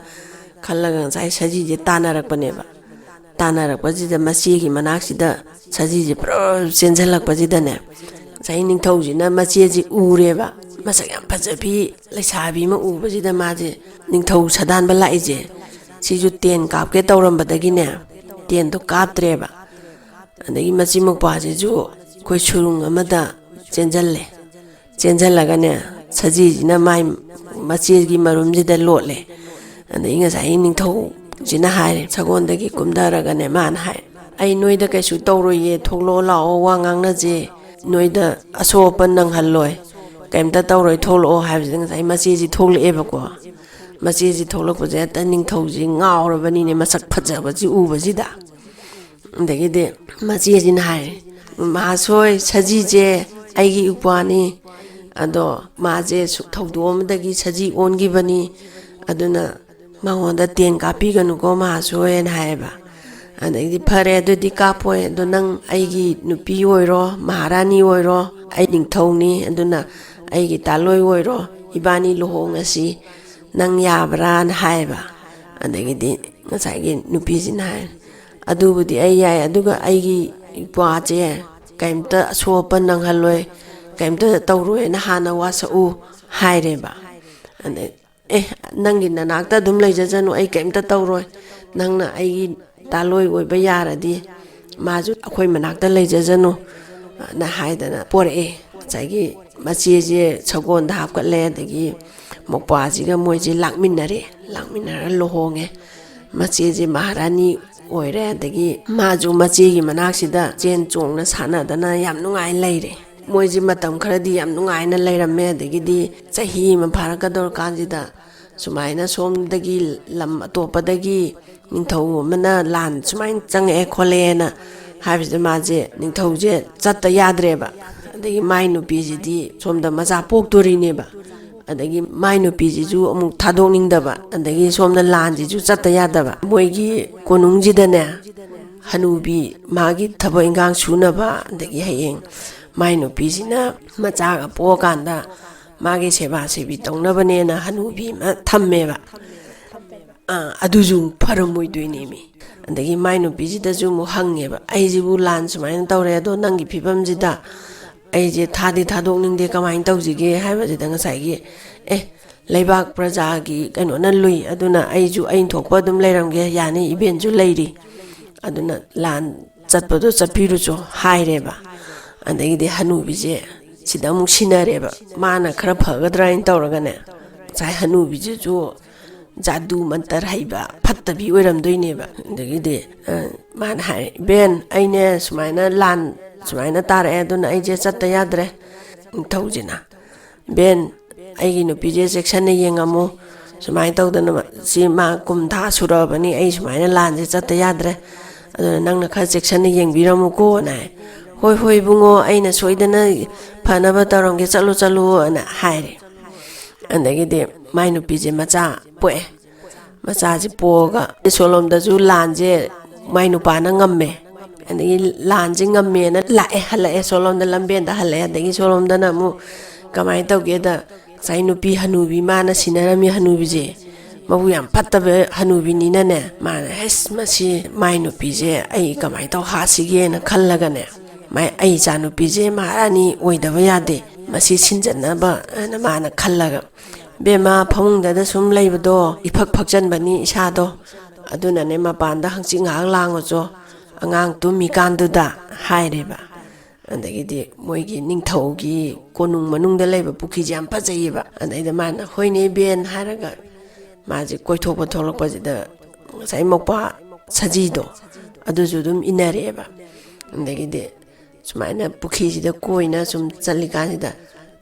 ꯈꯜꯂꯒ ꯉꯁꯥꯏ ꯁꯖꯤꯁꯦ ꯇꯥꯟꯅꯔꯛꯄꯅꯦꯕ꯫ ꯇꯥꯟꯅꯔꯛꯄꯁꯤꯗ ꯃꯆꯦꯒꯤ ꯃꯅꯥꯛꯁꯤꯗ ꯁꯖꯤꯁꯦ ꯄꯨꯔꯥ ꯆꯦꯟꯁꯤꯜꯂꯛꯄꯁꯤꯗꯅꯦ, ꯉꯁꯥꯏ ꯅꯤꯡꯊꯧꯁꯤꯅ ꯃꯆꯦꯁꯤ ꯎꯔꯦꯕ꯫ ꯃꯁꯛ ꯌꯥꯝ ꯐꯖꯕꯤ ꯂꯩꯁꯥꯕꯤ ꯑꯃ ꯎꯕꯁꯤꯗ ꯃꯥꯁꯦ, ꯅꯤꯡꯊꯧ ꯁꯥꯗꯥꯟꯕ ꯂꯥꯛꯏꯁꯦ, ꯁꯤꯁꯨ ꯇꯦꯟ ꯀꯥꯞꯀꯦ ꯇꯧꯔꯝꯕꯗꯒꯤꯅꯦ, ꯇꯦꯟꯗꯣ ꯀꯥꯞꯇ꯭ꯔꯦꯕ꯫ ꯑꯗꯒꯤ ꯃꯆꯤꯟ ꯃꯧꯄ꯭ꯋꯥꯁꯤꯁꯨ ꯑꯩꯈꯣꯏ ꯁꯨꯔꯨꯡ ꯑꯃꯗ ꯆꯦꯟꯁꯤꯜꯂꯦ꯫ ꯆꯦꯟꯁꯤꯜꯂꯒꯅꯦ, ꯁꯖꯤꯁꯤꯅ ꯃꯥꯏ ꯃꯆꯦꯒꯤ ꯃꯔꯨꯝꯁꯤꯗ ꯂꯣꯠꯂꯦ꯫ ꯑꯗꯒꯤ ꯉꯁꯥꯏꯒꯤ ꯅꯤꯡꯊꯧꯁꯤꯅ ꯍꯥꯏꯔꯦ, ꯁꯒꯣꯜꯗꯒꯤ ꯀꯨꯝꯊꯔꯒꯅꯦ, ꯃꯥꯅ ꯍꯥꯏ, "ꯑꯩ ꯅꯣꯏꯗ ꯀꯩꯁꯨ ꯇꯧꯔꯣꯏꯌꯦ, ꯊꯣꯛꯂꯛꯑꯣ ꯂꯥꯛꯑꯣ, ꯋꯥ ꯉꯥꯡꯅꯁꯦ, ꯅꯣꯏꯗ ꯑꯁꯣꯛ ꯑꯄꯟ ꯅꯪꯍꯜꯂꯣꯏ, ꯀꯩꯝꯇ ꯇꯧꯔꯣꯏ, ꯊꯣꯛꯂꯛꯑꯣ" ꯍꯥꯏꯕꯁꯤꯗ ꯉꯁꯥꯏ ꯃꯆꯦꯁꯤ ꯊꯣꯛꯂꯛꯑꯦꯕꯀꯣ꯫ ꯃꯆꯦꯁꯤ ꯊꯣꯛꯂꯛꯄꯁꯦ ꯍꯦꯛꯇ ꯅꯤꯡꯊꯧꯁꯤ ꯉꯥꯎꯔꯕꯅꯤꯅꯦ, ꯃꯁꯛ ꯐꯖꯕꯁꯤ ꯎꯕꯁꯤꯗ꯫ ꯑꯗꯒꯤꯗꯤ ꯃꯆꯦꯁꯤꯅ ꯍꯥꯏꯔꯦ, "ꯃꯍꯥꯁꯣꯏ, ꯁꯖꯤꯁꯦ ꯑꯩꯒꯤ ꯏꯄ꯭ꯋꯥꯅꯤ, ꯑꯗꯣ ꯃꯥꯁꯦ ꯁꯨ-, ꯊꯧꯗꯣꯛ ꯑꯃꯗꯒꯤ ꯁꯖꯤ ꯑꯣꯟꯈꯤꯕꯅꯤ, ꯑꯗꯨꯅ ꯃꯉꯣꯟꯗ ꯇꯦꯟ ꯀꯥꯞꯄꯤꯒꯅꯨꯀꯣ ꯃꯍꯥꯁꯣꯏꯅ" ꯍꯥꯏꯌꯦꯕ꯫ ꯑꯗꯩꯗꯤ, "ꯐꯔꯦ, ꯑꯗꯨꯗꯤ ꯀꯥꯞꯄꯣꯏ, ꯑꯗꯣ ꯅꯪ ꯑꯩꯒꯤ ꯅꯨꯄꯤ ꯑꯣꯏꯔꯣ, ꯃꯍꯥꯔꯥꯅꯤ ꯑꯣꯏꯔꯣ, ꯑꯩ ꯅꯤꯡꯊꯧꯅꯤ, ꯑꯗꯨꯅ ꯑꯩꯒꯤ ꯇꯥꯂꯣꯏ ꯑꯣꯏꯔꯣ, ꯏꯕꯥꯅꯤ ꯂꯨꯍꯣꯡꯉꯁꯤ, ꯅꯪ ꯌꯥꯕ꯭ꯔꯥꯅ" ꯍꯥꯏꯌꯦꯕ꯫ ꯑꯗꯒꯤꯗꯤ ꯉꯁꯥꯏꯒꯤ ꯅꯨꯄꯤꯁꯤꯅ ꯍꯥꯏ, "ꯑꯗꯨꯕꯨꯗꯤ ꯑꯩ ꯌꯥꯏ, ꯑꯗꯨꯒ ꯑꯩꯒꯤ ꯏꯄ꯭ꯋꯥꯁꯦ ꯀꯩꯝꯇ ꯑꯁꯣꯛ ꯑꯄꯟ ꯅꯪꯍꯜꯂꯣꯏ, ꯀꯩꯝꯇ ꯇꯧꯔꯣꯏꯅ ꯍꯥꯟꯅ ꯋꯥꯁꯛꯎ" ꯍꯥꯏꯔꯦꯕ꯫ ꯑꯗꯩ, "ꯑꯦ, ꯅꯪꯒꯤ ꯅꯅꯥꯛꯇ ꯑꯗꯨꯝ ꯂꯩꯖꯖꯅꯨ, ꯑꯩ ꯀꯩꯝꯇ ꯇꯧꯔꯣꯏ, ꯅꯪꯅ ꯑꯩꯒꯤ ꯇꯥꯂꯣꯏ ꯑꯣꯏꯕ ꯌꯥꯔꯗꯤ ꯃꯥꯁꯨ ꯑꯩꯈꯣꯏ ꯃꯅꯥꯛꯇ ꯂꯩꯖꯖꯅꯨ" ꯅ ꯍꯥꯏꯗꯅ ꯄꯣꯔꯛꯑꯦ꯫ ꯉꯁꯥꯏꯒꯤ ꯃꯆꯦꯁꯦ ꯁꯒꯣꯜꯗ ꯍꯥꯞꯀꯠꯂꯦ, ꯑꯗꯒꯤ ꯃꯧꯄ꯭ꯋꯥꯁꯤꯒ ꯃꯣꯏꯁꯦ ꯂꯥꯛꯃꯤꯟꯅꯔꯦ꯫ ꯂꯥꯛꯃꯤꯟꯅꯔ ꯂꯨꯍꯣꯡꯉꯦ꯫ ꯃꯆꯦꯁꯦ ꯃꯍꯥꯔꯥꯅꯤ ꯑꯣꯏꯔꯦ꯫ ꯑꯗꯒꯤ ꯃꯥꯁꯨ ꯃꯆꯦꯒꯤ ꯃꯅꯥꯛꯁꯤꯗ ꯆꯦꯟ ꯆꯣꯡꯅ ꯁꯥꯟꯅꯗꯅ ꯌꯥꯝ ꯅꯨꯡꯉꯥꯏ ꯂꯩꯔꯦ꯫ ꯃꯣꯏꯁꯦ ꯃꯇꯝ ꯈꯔꯗꯤ ꯌꯥꯝ ꯅꯨꯡꯉꯥꯏꯅ ꯂꯩꯔꯝꯃꯦ꯫ ꯑꯗꯒꯤꯗꯤ ꯆꯍꯤ ꯑꯃ ꯐꯥꯔꯛꯀꯗꯧꯔꯀꯥꯟꯁꯤꯗ ꯁꯨꯃꯥꯏꯅ ꯁꯣꯝꯗꯒꯤ ꯂꯝ ꯑꯇꯣꯞꯄꯗꯒꯤ ꯅꯤꯡꯊꯧ ꯑꯃꯅ ꯂꯥꯟ ꯁꯨꯃꯥꯏꯅ ꯆꯪꯉꯛꯑꯦ ꯈꯣꯠꯂꯛꯑꯦꯅ ꯍꯥꯏꯕꯁꯤꯗ ꯃꯥꯁꯦ, ꯅꯤꯡꯊꯧꯁꯦ ꯆꯠꯇ ꯌꯥꯗ꯭ꯔꯦꯕ꯫ ꯑꯗꯒꯤ ꯃꯥꯏ ꯅꯨꯄꯤꯁꯤꯗꯤ ꯁꯣꯝꯗ ꯃꯆꯥ ꯄꯣꯛꯇꯣꯔꯤꯅꯦꯕ꯫ ꯑꯗꯒꯤ ꯃꯥꯏ ꯅꯨꯄꯤꯁꯤꯁꯨ ꯑꯃꯨꯛ ꯊꯥꯗꯣꯛꯅꯤꯡꯗꯕ, ꯑꯗꯒꯤ ꯁꯣꯝꯗ ꯂꯥꯟꯁꯤꯁꯨ ꯆꯠꯇ ꯌꯥꯗꯕ꯫ ꯃꯣꯏꯒꯤ ꯀꯣꯅꯨꯡꯁꯤꯗꯅꯦ, ꯍꯅꯨꯕꯤ, ꯃꯥꯒꯤ ꯊꯕꯛ ꯏꯟꯈꯥꯡ ꯁꯨꯅꯕ, ꯑꯗꯒꯤ ꯍꯌꯦꯡ ꯃꯥꯏ ꯅꯨꯄꯤꯁꯤꯅ ꯃꯆꯥꯒ ꯄꯣꯛꯑꯀꯥꯟꯗ ꯃꯥꯒꯤ ꯁꯦꯕꯥ ꯁꯦꯕꯤ ꯇꯧꯅꯕꯅꯦꯅ ꯍꯅꯨꯕꯤ ꯑꯃ ꯊꯝꯃꯦꯕ꯫ ꯑꯥ, ꯑꯗꯨꯁꯨ ꯐꯔꯝꯃꯣꯏꯗꯣꯏꯅꯦꯃꯤ꯫ ꯑꯗꯒꯤ ꯃꯥꯏ ꯅꯨꯄꯤꯁꯤꯗꯁꯨ ꯑꯃꯨꯛ ꯍꯪꯉꯦꯕ, "ꯑꯩꯁꯤꯕꯨ ꯂꯥꯟ ꯁꯨꯃꯥꯏꯅ ꯇꯧꯔꯦ, ꯑꯗꯣ ꯅꯪꯒꯤ ꯐꯤꯕꯝꯁꯤꯗ ꯑꯩꯁꯦ ꯊꯥꯗꯤ ꯊꯥꯗꯣꯛꯅꯤꯡꯗꯦ, ꯀꯃꯥꯏꯅ ꯇꯧꯁꯤꯒꯦ?" ꯍꯥꯏꯕꯁꯤꯗ ꯉꯁꯥꯏꯒꯤ, "ꯑꯦ, ꯂꯩꯕꯥꯛ ꯄ꯭ꯔꯖꯥꯒꯤ ꯀꯩꯅꯣꯅ ꯂꯨꯏ, ꯑꯗꯨꯅ ꯑꯩꯁꯨ ꯑꯩꯅ ꯊꯣꯛꯄ ꯑꯗꯨꯝ ꯂꯩꯔꯝꯒꯦ, ꯌꯥꯅꯤ, ꯏꯕꯦꯟꯁꯨ ꯂꯩꯔꯤ, ꯑꯗꯨꯅ ꯂꯥꯟ ꯆꯠꯄꯗꯣ ꯆꯠꯄꯤꯔꯨꯆꯣ" ꯍꯥꯏꯔꯦꯕ꯫ ꯑꯗꯒꯤꯗꯤ ꯍꯅꯨꯕꯤꯁꯦ ꯁꯤꯗ ꯑꯃꯨꯛ ꯁꯤꯟꯅꯔꯦꯕ꯫ ꯃꯥꯅ ꯈꯔ ꯐꯒꯗ꯭ꯔꯥ ꯍꯥꯏꯅ ꯇꯧꯔꯒꯅꯦ, ꯉꯁꯥꯏ ꯍꯅꯨꯕꯤꯁꯤꯁꯨ ꯖꯥꯗꯨ ꯃꯟꯇꯔ ꯍꯩꯕ ꯐꯠꯇꯕꯤ ꯑꯣꯏꯔꯝꯗꯣꯏꯅꯦꯕ꯫ ꯑꯗꯒꯤꯗꯤ, ꯑ, ꯃꯥꯅ ꯍꯥꯏ, "ꯏꯕꯦꯟ, ꯑꯩꯅꯦ ꯁꯨꯃꯥꯏꯅ ꯂꯥꯟ ꯁꯨꯃꯥꯏꯅ ꯇꯥꯔꯛꯑꯦ, ꯑꯗꯨꯅ ꯑꯩꯁꯦ ꯆꯠꯇ ꯌꯥꯗ꯭ꯔꯦ, ꯅꯤꯡꯊꯧꯁꯤꯅ꯫ ꯏꯕꯦꯟ, ꯑꯩꯒꯤ ꯅꯨꯄꯤꯁꯦ ꯆꯦꯛꯁꯟꯅ ꯌꯦꯡꯉꯝꯃꯨ, ꯁꯨꯃꯥꯏꯅ ꯇꯧꯗꯅ ꯁꯤ ꯃꯥ ꯀꯨꯝ ꯊꯥ ꯁꯨꯔꯛꯑꯕꯅꯤ, ꯑꯩ ꯁꯨꯃꯥꯏꯅ ꯂꯥꯟꯁꯦ ꯆꯠꯇ ꯌꯥꯗ꯭ꯔꯦ, ꯑꯗꯨꯅ ꯅꯪꯅ ꯈꯔ ꯆꯦꯛꯁꯟꯅ ꯌꯦꯡꯕꯤꯔꯝꯃꯨꯀꯣꯅ" ꯍꯥꯏ꯫ "ꯍꯣꯏ, ꯍꯣꯏ, ꯏꯕꯨꯡꯉꯣ, ꯑꯩꯅ ꯁꯣꯏꯗꯅ ꯐꯅꯕ ꯇꯧꯔꯝꯒꯦ, ꯆꯠꯂꯨ, ꯆꯠꯂꯨꯅ" ꯍꯥꯏꯔꯦ꯫ ꯑꯗꯒꯤꯗꯤ ꯃꯥꯏ ꯅꯨꯄꯤꯁꯦ ꯃꯆꯥ ꯄꯣꯛꯑꯦ꯫ ꯃꯆꯥꯁꯦ ꯄꯣꯛꯑꯒ ꯁꯣꯂꯣꯝꯗꯁꯨ ꯂꯥꯟꯁꯦ ꯃꯥꯏ ꯅꯨꯄꯥꯅ ꯉꯝꯃꯦ꯫ ꯑꯗꯒꯤ ꯂꯥꯟꯁꯦ ꯉꯝꯃꯦꯅ ꯂꯥꯛꯑꯦ, ꯍꯜꯂꯛꯑꯦ, ꯁꯣꯂꯣꯝꯗ ꯂꯝꯕꯦꯟꯗ ꯍꯜꯂꯛꯑꯦ꯫ ꯑꯗꯒꯤ ꯁꯣꯂꯣꯝꯗꯅ ꯑꯃꯨꯛ ꯀꯃꯥꯏꯅ ꯇꯧꯒꯦꯗ, ꯉꯁꯥꯏ ꯅꯨꯄꯤ ꯍꯅꯨꯕꯤ, ꯃꯥꯅ ꯁꯤꯟꯅꯔꯝꯃꯤ ꯍꯅꯨꯕꯤꯁꯦ, ꯃꯕꯨꯛ ꯌꯥꯝ ꯐꯠꯇꯕ ꯍꯅꯨꯕꯤꯅꯤꯅꯅꯦ, ꯃꯥꯅ, "ꯍꯩꯁ, ꯃꯁꯤ ꯃꯥꯏ ꯅꯨꯄꯤꯁꯦ ꯑꯩ ꯀꯃꯥꯏꯅ ꯇꯧ ꯍꯥꯠꯁꯤꯒꯦꯅ" ꯈꯜꯂꯒꯅꯦ, "ꯃꯥꯏ, ꯑꯩ ꯏꯆꯥ ꯅꯨꯄꯤꯁꯦ ꯃꯍꯥꯔꯥꯅꯤ ꯑꯣꯏꯗꯕ ꯌꯥꯗꯦ, ꯃꯁꯤ ꯁꯤꯟꯖꯟꯅꯕ" ꯍꯥꯏꯅ ꯃꯥꯅ ꯈꯜꯂꯒ, ꯕꯦꯝꯃ, ꯐꯃꯨꯡꯗꯗ ꯁꯨꯝ ꯂꯩꯕꯗꯣ ꯏꯐꯛ ꯐꯛꯆꯟꯕꯅꯤ ꯏꯁꯥꯗꯣ, ꯑꯗꯨꯅꯅꯦ ꯃꯄꯥꯟꯗ ꯍꯪꯆꯤꯠ ꯉꯥꯏꯍꯥꯛ ꯂꯥꯡꯉꯨꯆꯣ, ꯑꯉꯥꯡ ꯇꯨꯝꯃꯤꯀꯥꯟꯗꯨꯗ ꯍꯥꯏꯔꯦꯕ꯫ ꯑꯗꯒꯤꯗꯤ ꯃꯣꯏꯒꯤ ꯅꯤꯡꯊꯧꯒꯤ ꯀꯣꯅꯨꯡ ꯃꯅꯨꯡꯗ ꯂꯩꯕ ꯄꯨꯈ꯭ꯔꯤꯁꯦ ꯌꯥꯝ ꯐꯖꯩꯌꯦꯕ꯫ ꯑꯗꯩꯗ ꯃꯥꯅ, "ꯍꯣꯏꯅꯦ, ꯏꯕꯦꯟ" ꯍꯥꯏꯔꯒ ꯃꯥꯁꯦ ꯀꯣꯏꯊꯣꯛꯄ ꯊꯣꯛꯂꯛꯄꯁꯤꯗ ꯉꯁꯥꯏ ꯃꯧꯄ꯭ꯋꯥ ꯁꯖꯤꯗꯣ ꯑꯗꯨꯁꯨ ꯑꯗꯨꯝ ꯏꯟꯅꯔꯛꯑꯦꯕ꯫ ꯑꯗꯒꯤꯗꯤ ꯁꯨꯃꯥꯏꯅ ꯄꯨꯈ꯭ꯔꯤꯁꯤꯗ ꯀꯣꯏꯅ ꯁꯨꯝ ꯆꯠꯂꯤꯀꯥꯟꯁꯤꯗ,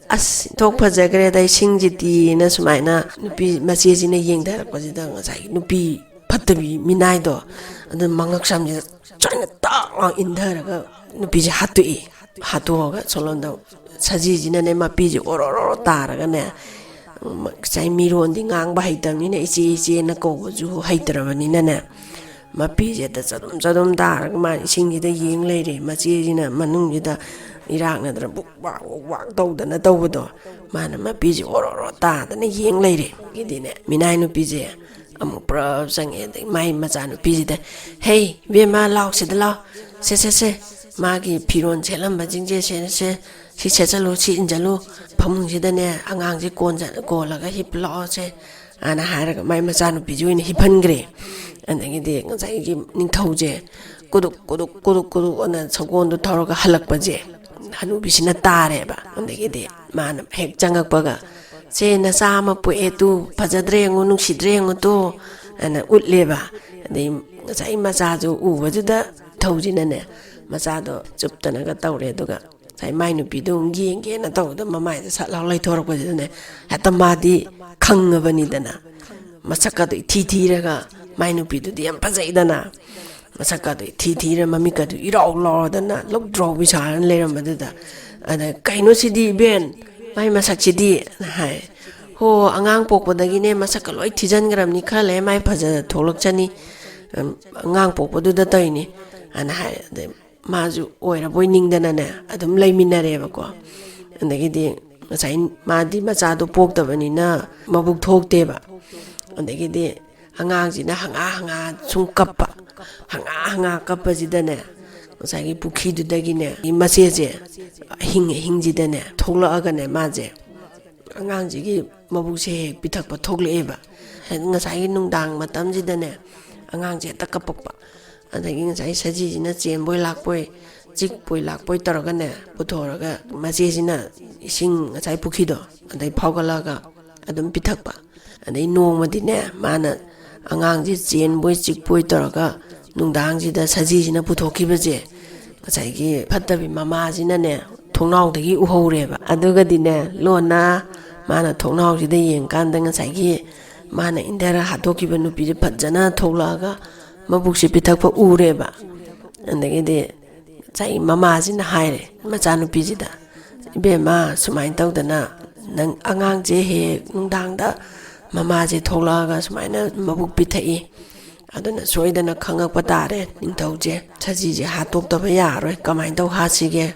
"ꯑꯁ, ꯏꯟꯊꯣꯛ ꯐꯖꯈ꯭ꯔꯦꯗ ꯏꯁꯤꯡꯁꯤꯗꯤꯅ" ꯁꯨꯃꯥꯏꯅ ꯅꯨꯄꯤ ꯃꯆꯦꯁꯤꯅ ꯌꯦꯡꯊꯔꯛꯄꯁꯤꯗ ꯉꯁꯥꯏꯒꯤ ꯅꯨꯄꯤ ꯐꯠꯇꯕꯤ ꯃꯤꯅꯥꯏꯗꯣ ꯑꯗꯨ ꯃꯉꯛꯁꯝꯁꯤꯗ ꯆꯥꯏꯅ ꯇꯥꯛ ꯂꯥꯎ ꯏꯟꯊꯔꯒ ꯅꯨꯄꯤꯁꯦ ꯍꯥꯠꯇꯣꯛꯏ꯫ ꯍꯥꯠꯇꯣꯛꯑꯒ ꯁꯣꯂꯣꯟꯗ ꯁꯖꯤꯁꯤꯅꯅꯦ ꯃꯄꯤꯁꯦ ꯑꯣꯔꯣ ꯑꯣꯔꯣ ꯇꯥꯔꯒꯅꯦ, ꯉꯁꯥꯏ ꯃꯤꯔꯣꯟꯗꯤ ꯉꯥꯡꯕ ꯍꯩꯇꯕꯅꯤꯅ, ꯏꯆꯦ ꯏꯆꯦꯅ ꯀꯧꯕꯁꯨ ꯍꯩꯇ꯭ꯔꯕꯅꯤꯅꯅꯦ, ꯃꯄꯤꯁꯦ ꯍꯦꯛꯇ ꯆꯗꯨꯝ ꯆꯗꯨꯝ ꯇꯥꯔꯒ ꯃꯥꯅ ꯏꯁꯤꯡꯁꯤꯗ ꯌꯦꯡ ꯂꯩꯔꯦ꯫ ꯃꯆꯦꯁꯤꯅ ꯃꯅꯨꯡꯁꯤꯗ ꯏꯔꯥꯛꯅꯗꯅ ꯕꯨꯛ ꯋꯥꯛ ꯕꯨꯛ ꯋꯥꯛ ꯇꯧꯗꯅ ꯇꯧꯕꯗꯣ, ꯃꯥꯅ ꯃꯄꯤꯁꯦ ꯑꯣꯔꯣ ꯑꯣꯔꯣ ꯇꯥꯗꯅ ꯌꯦꯡ ꯂꯩꯔꯦ꯫ ꯑꯗꯒꯤꯗꯤꯅꯦ, ꯃꯤꯅꯥꯏ ꯅꯨꯄꯤꯁꯦ ꯑꯃꯨꯛ ꯄ꯭ꯔꯞ ꯆꯪꯉꯦ꯫ ꯑꯗꯩ ꯃꯥꯏ ꯃꯆꯥꯅꯨꯄꯤꯁꯤꯗ, "ꯍꯦ, ꯏꯕꯦꯝꯃ, ꯂꯥꯎ, ꯁꯤꯗ ꯂꯥꯎ, ꯁꯦ, ꯁꯦ, ꯁꯦ, ꯃꯥꯒꯤ ꯐꯤꯔꯣꯜ ꯁꯦꯠꯂꯝꯕꯁꯤꯡꯁꯦ, ꯁꯦ, ꯁꯦ, ꯁꯤ ꯁꯦꯠꯆꯜꯂꯨ, ꯁꯤ ꯏꯟꯁꯤꯜꯂꯨ, ꯐꯃꯨꯡꯁꯤꯗꯅꯦ ꯑꯉꯥꯡꯁꯦ ꯀꯣꯟꯖ-, ꯀꯣꯜꯂꯒ ꯍꯤꯞꯄ ꯂꯥꯛꯑꯣ, ꯁꯦ," ꯑꯅ ꯍꯥꯏꯔꯒ ꯃꯥꯏ ꯃꯆꯥꯅꯨꯄꯤꯁꯤ ꯑꯣꯏꯅ ꯍꯤꯞꯍꯟꯈ꯭ꯔꯦ꯫ ꯑꯗꯒꯤꯗꯤ ꯉꯁꯥꯏꯒꯤ ꯅꯤꯡꯊꯧꯁꯦ ꯀꯨꯗꯨꯛ ꯀꯨꯗꯨꯛ ꯀꯨꯗꯨꯛ ꯀꯨꯗꯨꯛ ꯑꯅ ꯁꯒꯣꯜꯗꯣ ꯊꯧꯔꯒ ꯍꯜꯂꯛꯄꯁꯦ ꯍꯅꯨꯕꯤꯁꯤꯅ ꯇꯥꯔꯦꯕ꯫ ꯑꯗꯒꯤꯗꯤ ꯃꯥꯅ ꯍꯦꯛ ꯆꯪꯉꯛꯄꯒ, "ꯁꯦ, ꯅꯆꯥ ꯑꯃ ꯄꯣꯛꯑꯦ ꯇꯨ, ꯐꯖꯗ꯭ꯔꯦ ꯌꯦꯡꯉꯨ, ꯅꯨꯡꯁꯤꯗ꯭ꯔꯦ ꯌꯦꯡꯉꯨ ꯇꯨ," ꯑꯅ ꯎꯠꯂꯦꯕ꯫ ꯑꯗꯩ ꯉꯁꯥꯏ ꯃꯆꯥꯁꯨ ꯎꯕꯗꯨꯗ ꯅꯤꯡꯊꯧꯁꯤꯅꯅꯦ, ꯃꯆꯥꯗꯣ ꯆꯨꯞꯇꯅꯒ ꯇꯧꯔꯦ꯫ ꯑꯗꯨꯒ ꯉꯁꯥꯏ ꯃꯥꯏ ꯅꯨꯄꯤꯗꯣ ꯑꯃꯨꯛ ꯌꯦꯡꯒꯦꯅ ꯇꯧꯕꯗ ꯃꯃꯥꯏꯗ ꯁꯠ ꯂꯥꯎ ꯂꯩꯊꯣꯔꯛꯄꯁꯤꯗꯅꯦ, ꯍꯦꯛꯇ ꯃꯥꯗꯤ ꯈꯪꯉꯕꯅꯤꯗꯅ, ꯃꯁꯛꯀꯗꯣ ꯏꯊꯤ ꯊꯤꯔꯒ, ꯃꯥꯏ ꯅꯨꯄꯤꯗꯨꯗꯤ ꯌꯥꯝ ꯐꯖꯩꯗꯅ, ꯃꯁꯛꯀꯗꯣ ꯏꯊꯤ ꯊꯤꯔ ꯃꯃꯤꯠꯀꯗꯣ ꯏꯔꯥꯎ ꯂꯥꯎꯔꯗꯅ ꯂꯧꯗ꯭ꯔꯥꯎꯕꯤ ꯁꯥꯔꯅ ꯂꯩꯔꯝꯕꯗꯨꯗ, ꯑꯗ, "ꯀꯩꯅꯣ ꯁꯤꯗꯤ ꯏꯕꯦꯟ, ꯃꯥꯏ ꯃꯁꯛꯁꯤꯗꯤ?" ꯍꯥꯏ꯫ "ꯍꯣ, ꯑꯉꯥꯡ ꯄꯣꯛꯄꯗꯒꯤꯅꯦ ꯃꯁꯛꯀ ꯂꯣꯏ ꯊꯤꯖꯤꯟꯈ꯭ꯔꯕꯅꯤ, ꯈꯔ ꯂꯩꯔ ꯃꯥꯏ ꯐꯖ ꯊꯣꯛꯂꯛꯆꯅꯤ, ꯑꯉꯥꯡ ꯄꯣꯛꯄꯗꯨꯗ ꯇꯧꯔꯤꯅꯤ," ꯑꯅ ꯍꯥꯏ꯫ ꯑꯗꯩ ꯃꯥꯁꯨ ꯑꯣꯏꯔꯕꯣꯏ ꯅꯤꯡꯗꯅꯅꯦ ꯑꯗꯨꯝ ꯂꯩꯃꯤꯟꯅꯔꯦꯕꯀꯣ꯫ ꯑꯗꯒꯤꯗꯤ ꯉꯁꯥꯏ ꯃꯥꯗꯤ ꯃꯆꯥꯗꯣ ꯄꯣꯛꯇꯕꯅꯤꯅ ꯃꯕꯨꯛ ꯊꯣꯛꯇꯦꯕ꯫ ꯑꯗꯒꯤꯗꯤ ꯑꯉꯥꯡꯁꯤꯅ ꯍꯪꯉꯥ ꯍꯪꯉꯥ ꯁꯨꯝ ꯀꯞꯄ, ꯍꯪꯉꯥ ꯍꯪꯉꯥ ꯀꯞꯄꯁꯤꯗꯅꯦ, ꯉꯁꯥꯏꯒꯤ ꯄꯨꯈ꯭ꯔꯤꯗꯨꯗꯒꯤꯅꯦ ꯃꯆꯦꯁꯦ ꯑꯍꯤꯡ ꯑꯍꯤꯡꯁꯤꯗꯅꯦ ꯊꯣꯛꯂꯛꯑꯒꯅꯦ, ꯃꯥꯁꯦ ꯑꯉꯥꯡꯁꯤꯒꯤ ꯃꯕꯨꯛꯁꯦ ꯍꯦꯛ ꯄꯤꯊꯛꯄ ꯊꯣꯛꯂꯛꯑꯦꯕ꯫ ꯉꯁꯥꯏꯒꯤ ꯅꯨꯡꯗꯥꯡ ꯃꯇꯝꯁꯤꯗꯅꯦ ꯑꯉꯥꯡꯁꯦ ꯍꯦꯛꯇ ꯀꯞꯄꯛꯄ꯫ ꯑꯗꯒꯤ ꯉꯁꯥꯏ ꯁꯖꯤꯁꯤꯅ ꯆꯦꯟꯕꯣꯏ ꯂꯥꯛꯄꯣꯏ, ꯆꯤꯛꯄꯣꯏ ꯂꯥꯛꯄꯣꯏ ꯇꯧꯔꯒꯅꯦ, ꯄꯨꯊꯣꯔꯒ ꯃꯆꯦꯁꯤꯅ ꯏꯁꯤꯡ, ꯉꯁꯥꯏ ꯄꯨꯈ꯭ꯔꯤꯗꯣ ꯑꯗꯩ ꯐꯥꯎꯒꯠꯂꯒ ꯑꯗꯨꯝ ꯄꯤꯊꯛꯄ꯫ ꯑꯗꯩ ꯅꯣꯡꯃꯗꯤꯅꯦ, ꯃꯥꯅ ꯑꯉꯥꯡꯁꯦ ꯆꯦꯟꯕꯣꯏ ꯆꯤꯛꯄꯣꯏ ꯇꯧꯔꯒ ꯅꯨꯡꯗꯥꯡꯁꯤꯗ ꯁꯖꯤꯁꯤꯅ ꯄꯨꯊꯣꯛꯈꯤꯕꯁꯦ ꯉꯁꯥꯏꯒꯤ ꯐꯠꯇꯕꯤ ꯃꯃꯥꯁꯤꯅꯅꯦ ꯊꯣꯡꯅꯥꯎꯗꯒꯤ ꯎꯍꯧꯔꯦꯕ꯫ ꯑꯗꯨꯒꯗꯤꯅꯦ, ꯂꯣꯟꯅ ꯃꯥꯅ ꯊꯣꯡꯅꯥꯎꯁꯤꯗ ꯌꯦꯡꯀꯥꯟꯗ ꯉꯁꯥꯏꯒꯤ ꯃꯥꯅ ꯏꯟꯗꯔ ꯍꯥꯠꯇꯣꯛꯈꯤꯕ ꯅꯨꯄꯤꯁꯦ ꯐꯖꯅ ꯊꯣꯛꯂꯛꯑꯒ ꯃꯕꯨꯛꯁꯦ ꯄꯤꯊꯛꯄ ꯎꯔꯦꯕ꯫ ꯑꯗꯒꯤꯗꯤ ꯉꯁꯥꯏ ꯃꯃꯥꯁꯤꯅ ꯍꯥꯏꯔꯦ ꯃꯆꯥꯅꯨꯄꯤꯁꯤꯗ, "ꯏꯕꯦꯝꯃ, ꯁꯨꯃꯥꯏꯅ ꯇꯧꯗꯅ ꯅꯪ ꯑꯉꯥꯡꯁꯦ ꯍꯦꯛ ꯅꯨꯡꯗꯥꯡꯗ ꯃꯃꯥꯁꯦ ꯊꯣꯛꯂꯛꯑꯒ ꯁꯨꯃꯥꯏꯅ ꯃꯕꯨꯛ ꯄꯤꯊꯛꯏ, ꯑꯗꯨꯅ ꯁꯣꯏꯗꯅ ꯈꯪꯉꯛꯄ ꯇꯥꯔꯦ, ꯅꯤꯡꯊꯧꯁꯦ ꯁꯖꯤꯁꯦ ꯍꯥꯠꯇꯣꯛꯇꯕ ꯌꯥꯔꯔꯣꯏ, ꯀꯃꯥꯏꯅ ꯇꯧ ꯍꯥꯠꯁꯤꯒꯦ?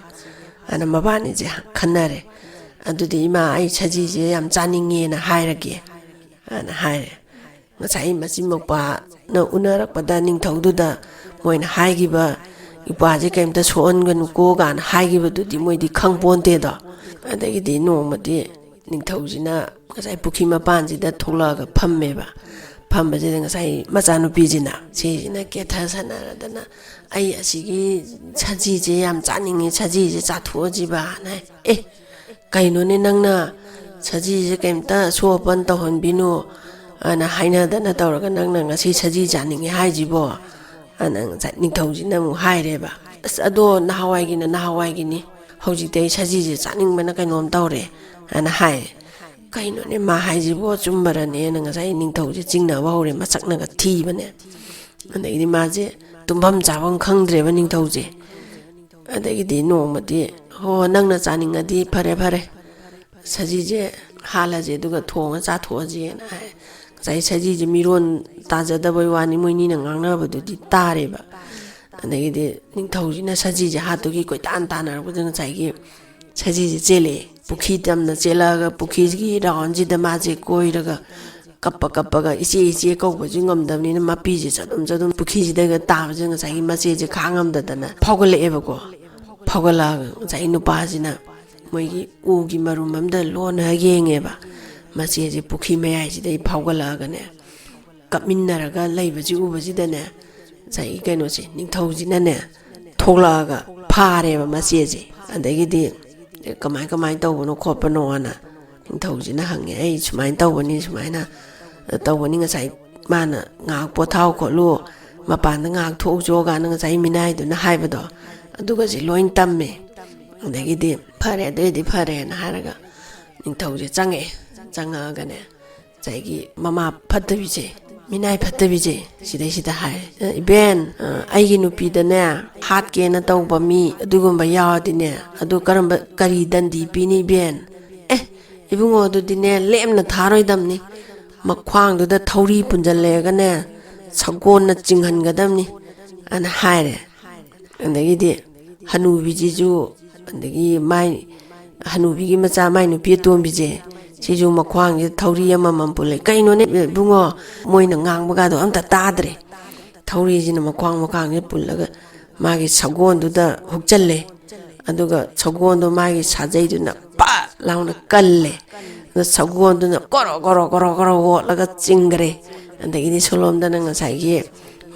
ꯑꯅ ꯃꯕꯥꯅꯤꯁꯦ ꯈꯟꯅꯔꯦ꯫ ꯑꯗꯨꯗꯤ ꯏꯃꯥ, ꯑꯩ ꯁꯖꯤꯁꯦ ꯌꯥꯝ ꯆꯥꯅꯤꯡꯉꯦꯅ ꯍꯥꯏꯔꯒꯦ, ꯑꯅ ꯍꯥꯏꯔꯦ꯫ ꯉꯁꯥꯏ ꯃꯆꯤꯟ ꯃꯧꯄꯥꯅ ꯎꯅꯔꯛꯄꯗ ꯅꯤꯡꯊꯧꯗꯨꯗ ꯃꯣꯏꯅ ꯍꯥꯏꯈꯤꯕ, "ꯏꯄꯥꯁꯦ ꯀꯩꯝꯇ ꯁꯣꯛꯍꯟꯒꯅꯨꯀꯣ" ꯀꯥꯏꯅ ꯍꯥꯏꯈꯤꯕꯗꯨꯗꯤ ꯃꯣꯏꯗꯤ ꯈꯪ ꯄꯣꯟꯇꯦꯗꯣ꯫ ꯑꯗꯒꯤꯗꯤ ꯅꯣꯡꯃꯗꯤ ꯅꯤꯡꯊꯧꯁꯤꯅ ꯉꯁꯥꯏ ꯄꯨꯈ꯭ꯔꯤ ꯃꯄꯥꯟꯁꯤꯗ ꯊꯣꯛꯂꯛꯑꯒ ꯐꯝꯃꯦꯕ꯫ ꯐꯝꯕꯁꯤꯗ ꯉꯁꯥꯏ ꯃꯆꯥꯅꯨꯄꯤꯁꯤꯅ, ꯁꯤꯁꯤꯅ ꯀꯦꯊ ꯁꯥꯟꯅꯔꯗꯅ, "ꯑꯩ ꯑꯁꯤꯒꯤ ꯁꯖꯤꯁꯦ ꯌꯥꯝ ꯆꯥꯅꯤꯡꯉꯤ, ꯁꯖꯤꯁꯦ ꯆꯥꯊꯣꯛꯑꯁꯤꯕꯅ ꯍꯥꯏ꯫ ꯑꯦ, ꯀꯩꯅꯣꯅꯦ, ꯅꯪꯅ ꯁꯖꯤꯁꯦ ꯀꯩꯝꯇ ꯑꯁꯣꯛ ꯑꯄꯟ ꯇꯧꯍꯟꯕꯤꯅꯨ ꯑꯅ ꯍꯥꯏꯅꯗꯅ ꯇꯧꯔꯒ ꯅꯪꯅ ꯉꯁꯤ ꯁꯖꯤ ꯆꯥꯅꯤꯡꯉꯦ ꯍꯥꯏꯁꯤꯕꯣ?" ꯑꯅ ꯉꯁꯥꯏ ꯅꯤꯡꯊꯧꯁꯤꯅ ꯑꯃꯨꯛ ꯍꯥꯏꯔꯦꯕ꯫ "ꯑꯁ, ꯑꯗꯣ ꯅꯍꯥꯟꯋꯥꯏꯒꯤꯅ ꯅꯍꯥꯟꯋꯥꯏꯒꯤꯅꯤ, ꯍꯧꯖꯤꯛꯇꯤ ꯑꯩ ꯁꯖꯤꯁꯦ ꯆꯥꯅꯤꯡꯕꯅ ꯀꯩꯅꯣꯝ ꯇꯧꯔꯦ" ꯑꯅ ꯍꯥꯏ꯫ "ꯀꯩꯅꯣꯅꯦ ꯃꯥ ꯍꯥꯏꯁꯤꯕꯣ, ꯑꯆꯨꯝꯕꯔꯅꯦꯅ" ꯉꯁꯥꯏ ꯅꯤꯡꯊꯧꯁꯦ ꯆꯤꯡꯅꯕ ꯍꯧꯔꯦ, ꯃꯁꯛꯅꯒ ꯊꯤꯕꯅꯦ꯫ ꯑꯗꯩꯗꯤ ꯃꯥꯁꯦ ꯇꯨꯝꯐꯝ ꯆꯥꯐꯝ ꯈꯪꯗ꯭ꯔꯦꯕ ꯅꯤꯡꯊꯧꯁꯦ꯫ ꯑꯗꯒꯤꯗꯤ ꯅꯣꯡꯃꯗꯤ, "ꯍꯣ, ꯅꯪꯅ ꯆꯥꯅꯤꯡꯉꯗꯤ ꯐꯔꯦ ꯐꯔꯦ, ꯁꯖꯤꯁꯦ ꯍꯥꯠꯂꯁꯦ ꯑꯗꯨꯒ ꯊꯣꯡꯉ ꯆꯥꯊꯣꯛꯑꯁꯦꯅ" ꯍꯥꯏ꯫ ꯉꯁꯥꯏ ꯁꯖꯤꯁꯦ ꯃꯤꯔꯣꯟ ꯇꯥꯖꯗꯕꯩ ꯋꯥꯅꯤ, ꯃꯣꯏꯅꯤꯅ ꯉꯥꯡꯅꯕꯗꯨꯗꯤ ꯇꯥꯔꯦꯕ꯫ ꯑꯗꯒꯤꯗꯤ ꯅꯤꯡꯊꯧꯁꯤꯅ ꯁꯖꯤꯁꯦ ꯍꯥꯠꯇꯨꯒꯤ ꯀꯣꯏꯇꯥꯟ ꯇꯥꯟꯅꯔꯛꯄꯗ ꯉꯁꯥꯏꯒꯤ ꯁꯖꯤꯁꯦ ꯆꯦꯜꯂꯛꯑꯦ꯫ ꯄꯨꯈ꯭ꯔꯤ ꯇꯝꯅ ꯆꯦꯜꯂꯛꯑꯒ ꯄꯨꯈ꯭ꯔꯤꯒꯤ ꯔꯥꯎꯟꯁꯤꯗ ꯃꯥꯁꯦ ꯀꯣꯏꯔꯒ ꯀꯞꯄ ꯀꯞꯄꯒ, "ꯏꯆꯦ, ꯏꯆꯦ" ꯀꯧꯕꯁꯨ ꯉꯝꯗꯕꯅꯤꯅ ꯃꯄꯤꯁꯦ ꯆꯗꯨꯝ ꯆꯗꯨꯝ ꯄꯨꯈ꯭ꯔꯤꯁꯤꯗꯒ ꯇꯥꯕꯁꯦ ꯉꯁꯥꯏꯒꯤ ꯃꯆꯦꯁꯦ ꯈꯥꯡ ꯉꯝꯗꯗꯅ ꯐꯥꯎꯒꯠꯂꯛꯑꯦꯕꯀꯣ꯫ ꯐꯥꯎꯒꯠꯂꯛꯑꯒ ꯉꯁꯥꯏꯒꯤ ꯅꯨꯄꯥꯁꯤꯅ ꯃꯣꯏꯒꯤ ꯎꯒꯤ ꯃꯔꯨꯝ ꯑꯃꯗ ꯂꯣꯟꯅ ꯌꯦꯡꯉꯦꯕ꯫ ꯃꯆꯦꯁꯦ ꯄꯨꯈ꯭ꯔꯤ ꯃꯌꯥꯏꯁꯤꯗꯒꯤ ꯐꯥꯎꯒꯠꯂꯛꯑꯒꯅꯦ, ꯀꯞꯃꯤꯟꯅꯔꯒ ꯂꯩꯕꯁꯤ ꯎꯕꯁꯤꯗꯅꯦ, ꯉꯁꯥꯏꯒꯤ ꯀꯩꯅꯣꯁꯦ, ꯅꯤꯡꯊꯧꯁꯤꯅꯅꯦ ꯊꯣꯛꯂꯛꯑꯒ ꯐꯥꯔꯦꯕ ꯃꯆꯦꯁꯦ꯫ ꯑꯗꯒꯤꯗꯤ ꯀꯃꯥꯏ ꯀꯃꯥꯏꯅ ꯇꯧꯕꯅꯣ ꯈꯣꯠꯄꯅꯣꯅ ꯅꯤꯡꯊꯧꯁꯤꯅ ꯍꯪꯉꯦ꯫ "ꯑꯩ ꯁꯨꯃꯥꯏꯅ ꯇꯧꯕꯅꯤ, ꯁꯨꯃꯥꯏꯅ ꯇꯧꯕꯅꯤ, ꯉꯁꯥꯏ ꯃꯥꯅ ꯉꯥꯏꯍꯥꯛ ꯄꯣꯊꯥꯎ ꯈꯣꯠꯂꯨ, ꯃꯄꯥꯟꯗ ꯉꯥꯏꯍꯥꯛ ꯊꯣꯛꯎ ꯆꯣ" ꯀꯥꯏꯅ ꯉꯁꯥꯏ ꯃꯤꯅꯥꯏꯗꯨꯅ ꯍꯥꯏꯕꯗꯣ, ꯑꯗꯨꯒꯁꯦ ꯂꯣꯏ ꯇꯝꯃꯦ꯫ ꯑꯗꯒꯤꯗꯤ, "ꯐꯔꯦ, ꯑꯗꯨꯑꯣꯏꯗꯤ ꯐꯔꯦꯅ" ꯍꯥꯏꯔꯒ ꯅꯤꯡꯊꯧꯁꯦ ꯆꯪꯉꯛꯑꯦ꯫ ꯆꯪꯉꯛꯑꯒꯅꯦ, ꯉꯁꯥꯏꯒꯤ ꯃꯃꯥ ꯐꯠꯇꯕꯤꯁꯦ, ꯃꯤꯅꯥꯏ ꯐꯠꯇꯕꯤꯁꯦ, ꯁꯤꯗꯩꯁꯤꯗ ꯍꯥꯏ, "ꯏꯕꯦꯟ, ꯑ, ꯑꯩꯒꯤ ꯅꯨꯄꯤꯗꯅꯦ ꯍꯥꯠꯀꯦꯅ ꯇꯧꯕ ꯃꯤ ꯑꯗꯨꯒꯨꯝꯕ ꯌꯥꯎꯔꯗꯤꯅꯦ, ꯑꯗꯨ ꯀꯔꯝꯕ, ꯀꯔꯤ ꯗꯟꯗꯤ ꯄꯤꯅꯤ ꯏꯕꯦꯟ?" "ꯑꯦ, "ꯏꯕꯨꯡꯉꯣ, ꯑꯗꯨꯗꯤꯅꯦ, ꯂꯦꯝꯅ ꯊꯥꯔꯣꯏꯗꯝꯅꯤ, ꯃꯈ꯭ꯋꯥꯡꯗꯨꯗ ꯊꯧꯔꯤ ꯄꯨꯟꯁꯤꯜꯂꯦꯒꯅꯦ, ꯁꯒꯣꯜꯅ ꯆꯤꯡꯍꯟꯒꯗꯝꯅꯤ" ꯑꯅ ꯍꯥꯏꯔꯦ꯫ ꯑꯗꯒꯤꯗꯤ ꯍꯅꯨꯕꯤꯁꯤꯁꯨ, ꯑꯗꯒꯤ ꯃꯥꯏ ꯍꯅꯨꯕꯤꯒꯤ ꯃꯆꯥ, ꯃꯥꯏ ꯅꯨꯄꯤ ꯑꯇꯣꯝꯕꯤꯁꯦ, ꯁꯤꯁꯨ ꯃꯈ꯭ꯋꯥꯡꯁꯤꯗ ꯊꯧꯔꯤ ꯑꯃꯃꯝ ꯄꯨꯜꯂꯦ꯫ "ꯀꯩꯅꯣꯅꯦ ꯏꯕꯨꯡꯉꯣ, ꯃꯣꯏꯅ ꯉꯥꯡꯕꯒꯗꯣ ꯑꯝꯇ ꯇꯥꯗ꯭ꯔꯦ꯫ ꯊꯧꯔꯤꯁꯤꯅ ꯃꯈ꯭ꯋꯥꯡ ꯃꯈꯥꯡꯁꯤꯗ ꯄꯨꯜꯂꯒ ꯃꯥꯒꯤ ꯁꯒꯣꯜꯗꯨꯗ ꯍꯨꯛꯆꯜꯂꯦ꯫ ꯑꯗꯨꯒ ꯁꯒꯣꯜꯗꯣ ꯃꯥꯒꯤ ꯁꯥꯖꯩꯗꯨꯅ ꯄꯥꯛ ꯂꯥꯎꯅ ꯀꯜꯂꯦ꯫ ꯑꯗ ꯁꯒꯣꯜꯗꯨꯅ ꯀꯣꯔꯣ ꯀꯣꯔꯣ ꯀꯣꯔꯣ ꯀꯣꯔꯣ ꯑꯣꯠꯂꯒ ꯆꯤꯡꯈ꯭ꯔꯦ꯫ ꯑꯗꯒꯤꯗꯤ ꯁꯣꯂꯣꯝꯗꯅ ꯉꯁꯥꯏꯒꯤ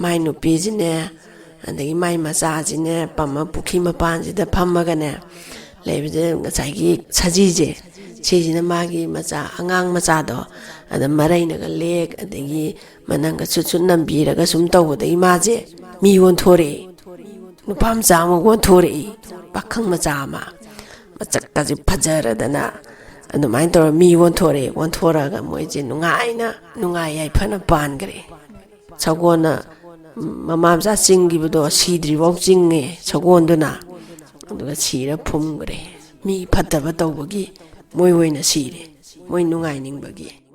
ꯃꯥꯏ ꯅꯨꯄꯤꯁꯤꯅꯦ, ꯑꯗꯒꯤ ꯃꯥꯏ ꯃꯆꯥꯁꯤꯅꯦ, ꯄꯝꯃ ꯄꯨꯈ꯭ꯔꯤ ꯃꯄꯥꯟꯁꯤꯗ ꯐꯝꯃꯒꯅꯦ ꯂꯩꯕꯁꯦ, ꯉꯁꯥꯏꯒꯤ ꯁꯖꯤꯁꯦ, ꯁꯤꯁꯤꯅ ꯃꯥꯒꯤ ꯃꯆꯥ, ꯑꯉꯥꯡ ꯃꯆꯥꯗꯣ, ꯑꯗ ꯃꯔꯩꯅꯒ ꯂꯦꯛ, ꯑꯗꯒꯤ ꯃꯅꯪꯒ ꯁꯨꯠ ꯁꯨꯠ ꯅꯝꯕꯤꯔꯒ ꯁꯨꯝ ꯇꯧꯕꯗꯒꯤ ꯃꯥꯁꯦ ꯃꯤ ꯑꯣꯟꯊꯣꯔꯛꯑꯦ꯫ ꯅꯨꯄꯥ ꯃꯆꯥ ꯑꯃ ꯑꯣꯟꯊꯣꯔꯛꯏ, ꯄꯥꯈꯪ ꯃꯆꯥ ꯑꯃ, ꯃꯁꯛꯀꯁꯦ ꯐꯖꯔꯗꯅ꯫ ꯑꯗꯨꯃꯥꯏꯅ ꯇꯧꯔ ꯃꯤ ꯑꯣꯟꯊꯣꯔꯛꯑꯦ꯫ ꯑꯣꯟꯊꯣꯔꯛꯑꯒ ꯃꯣꯏꯁꯦ ꯅꯨꯡꯉꯥꯏꯅ, ꯅꯨꯡꯉꯥꯏ ꯌꯥꯏꯐꯅ ꯄꯥꯟꯈ꯭ꯔꯦ꯫ ꯁꯒꯣꯜꯅ ꯃꯃꯥ ꯃꯆꯥ ꯆꯤꯡꯈꯤꯕꯗꯣ ꯁꯤꯗ꯭ꯔꯤꯐꯥꯎ ꯆꯤꯡꯉꯦ ꯁꯒꯣꯜꯗꯨꯅ꯫ ꯑꯗꯨꯒ ꯁꯤꯔ ꯐꯨꯝꯈ꯭ꯔꯦ꯫ ꯃꯤ ꯐꯠꯇꯕ ꯇꯧꯕꯒꯤ ꯃꯣꯏ ꯑꯣꯏꯅ ꯁꯤꯔꯦ, ꯃꯣꯏ ꯅꯨꯡꯉꯥꯏꯅꯤꯡꯕꯒꯤ꯫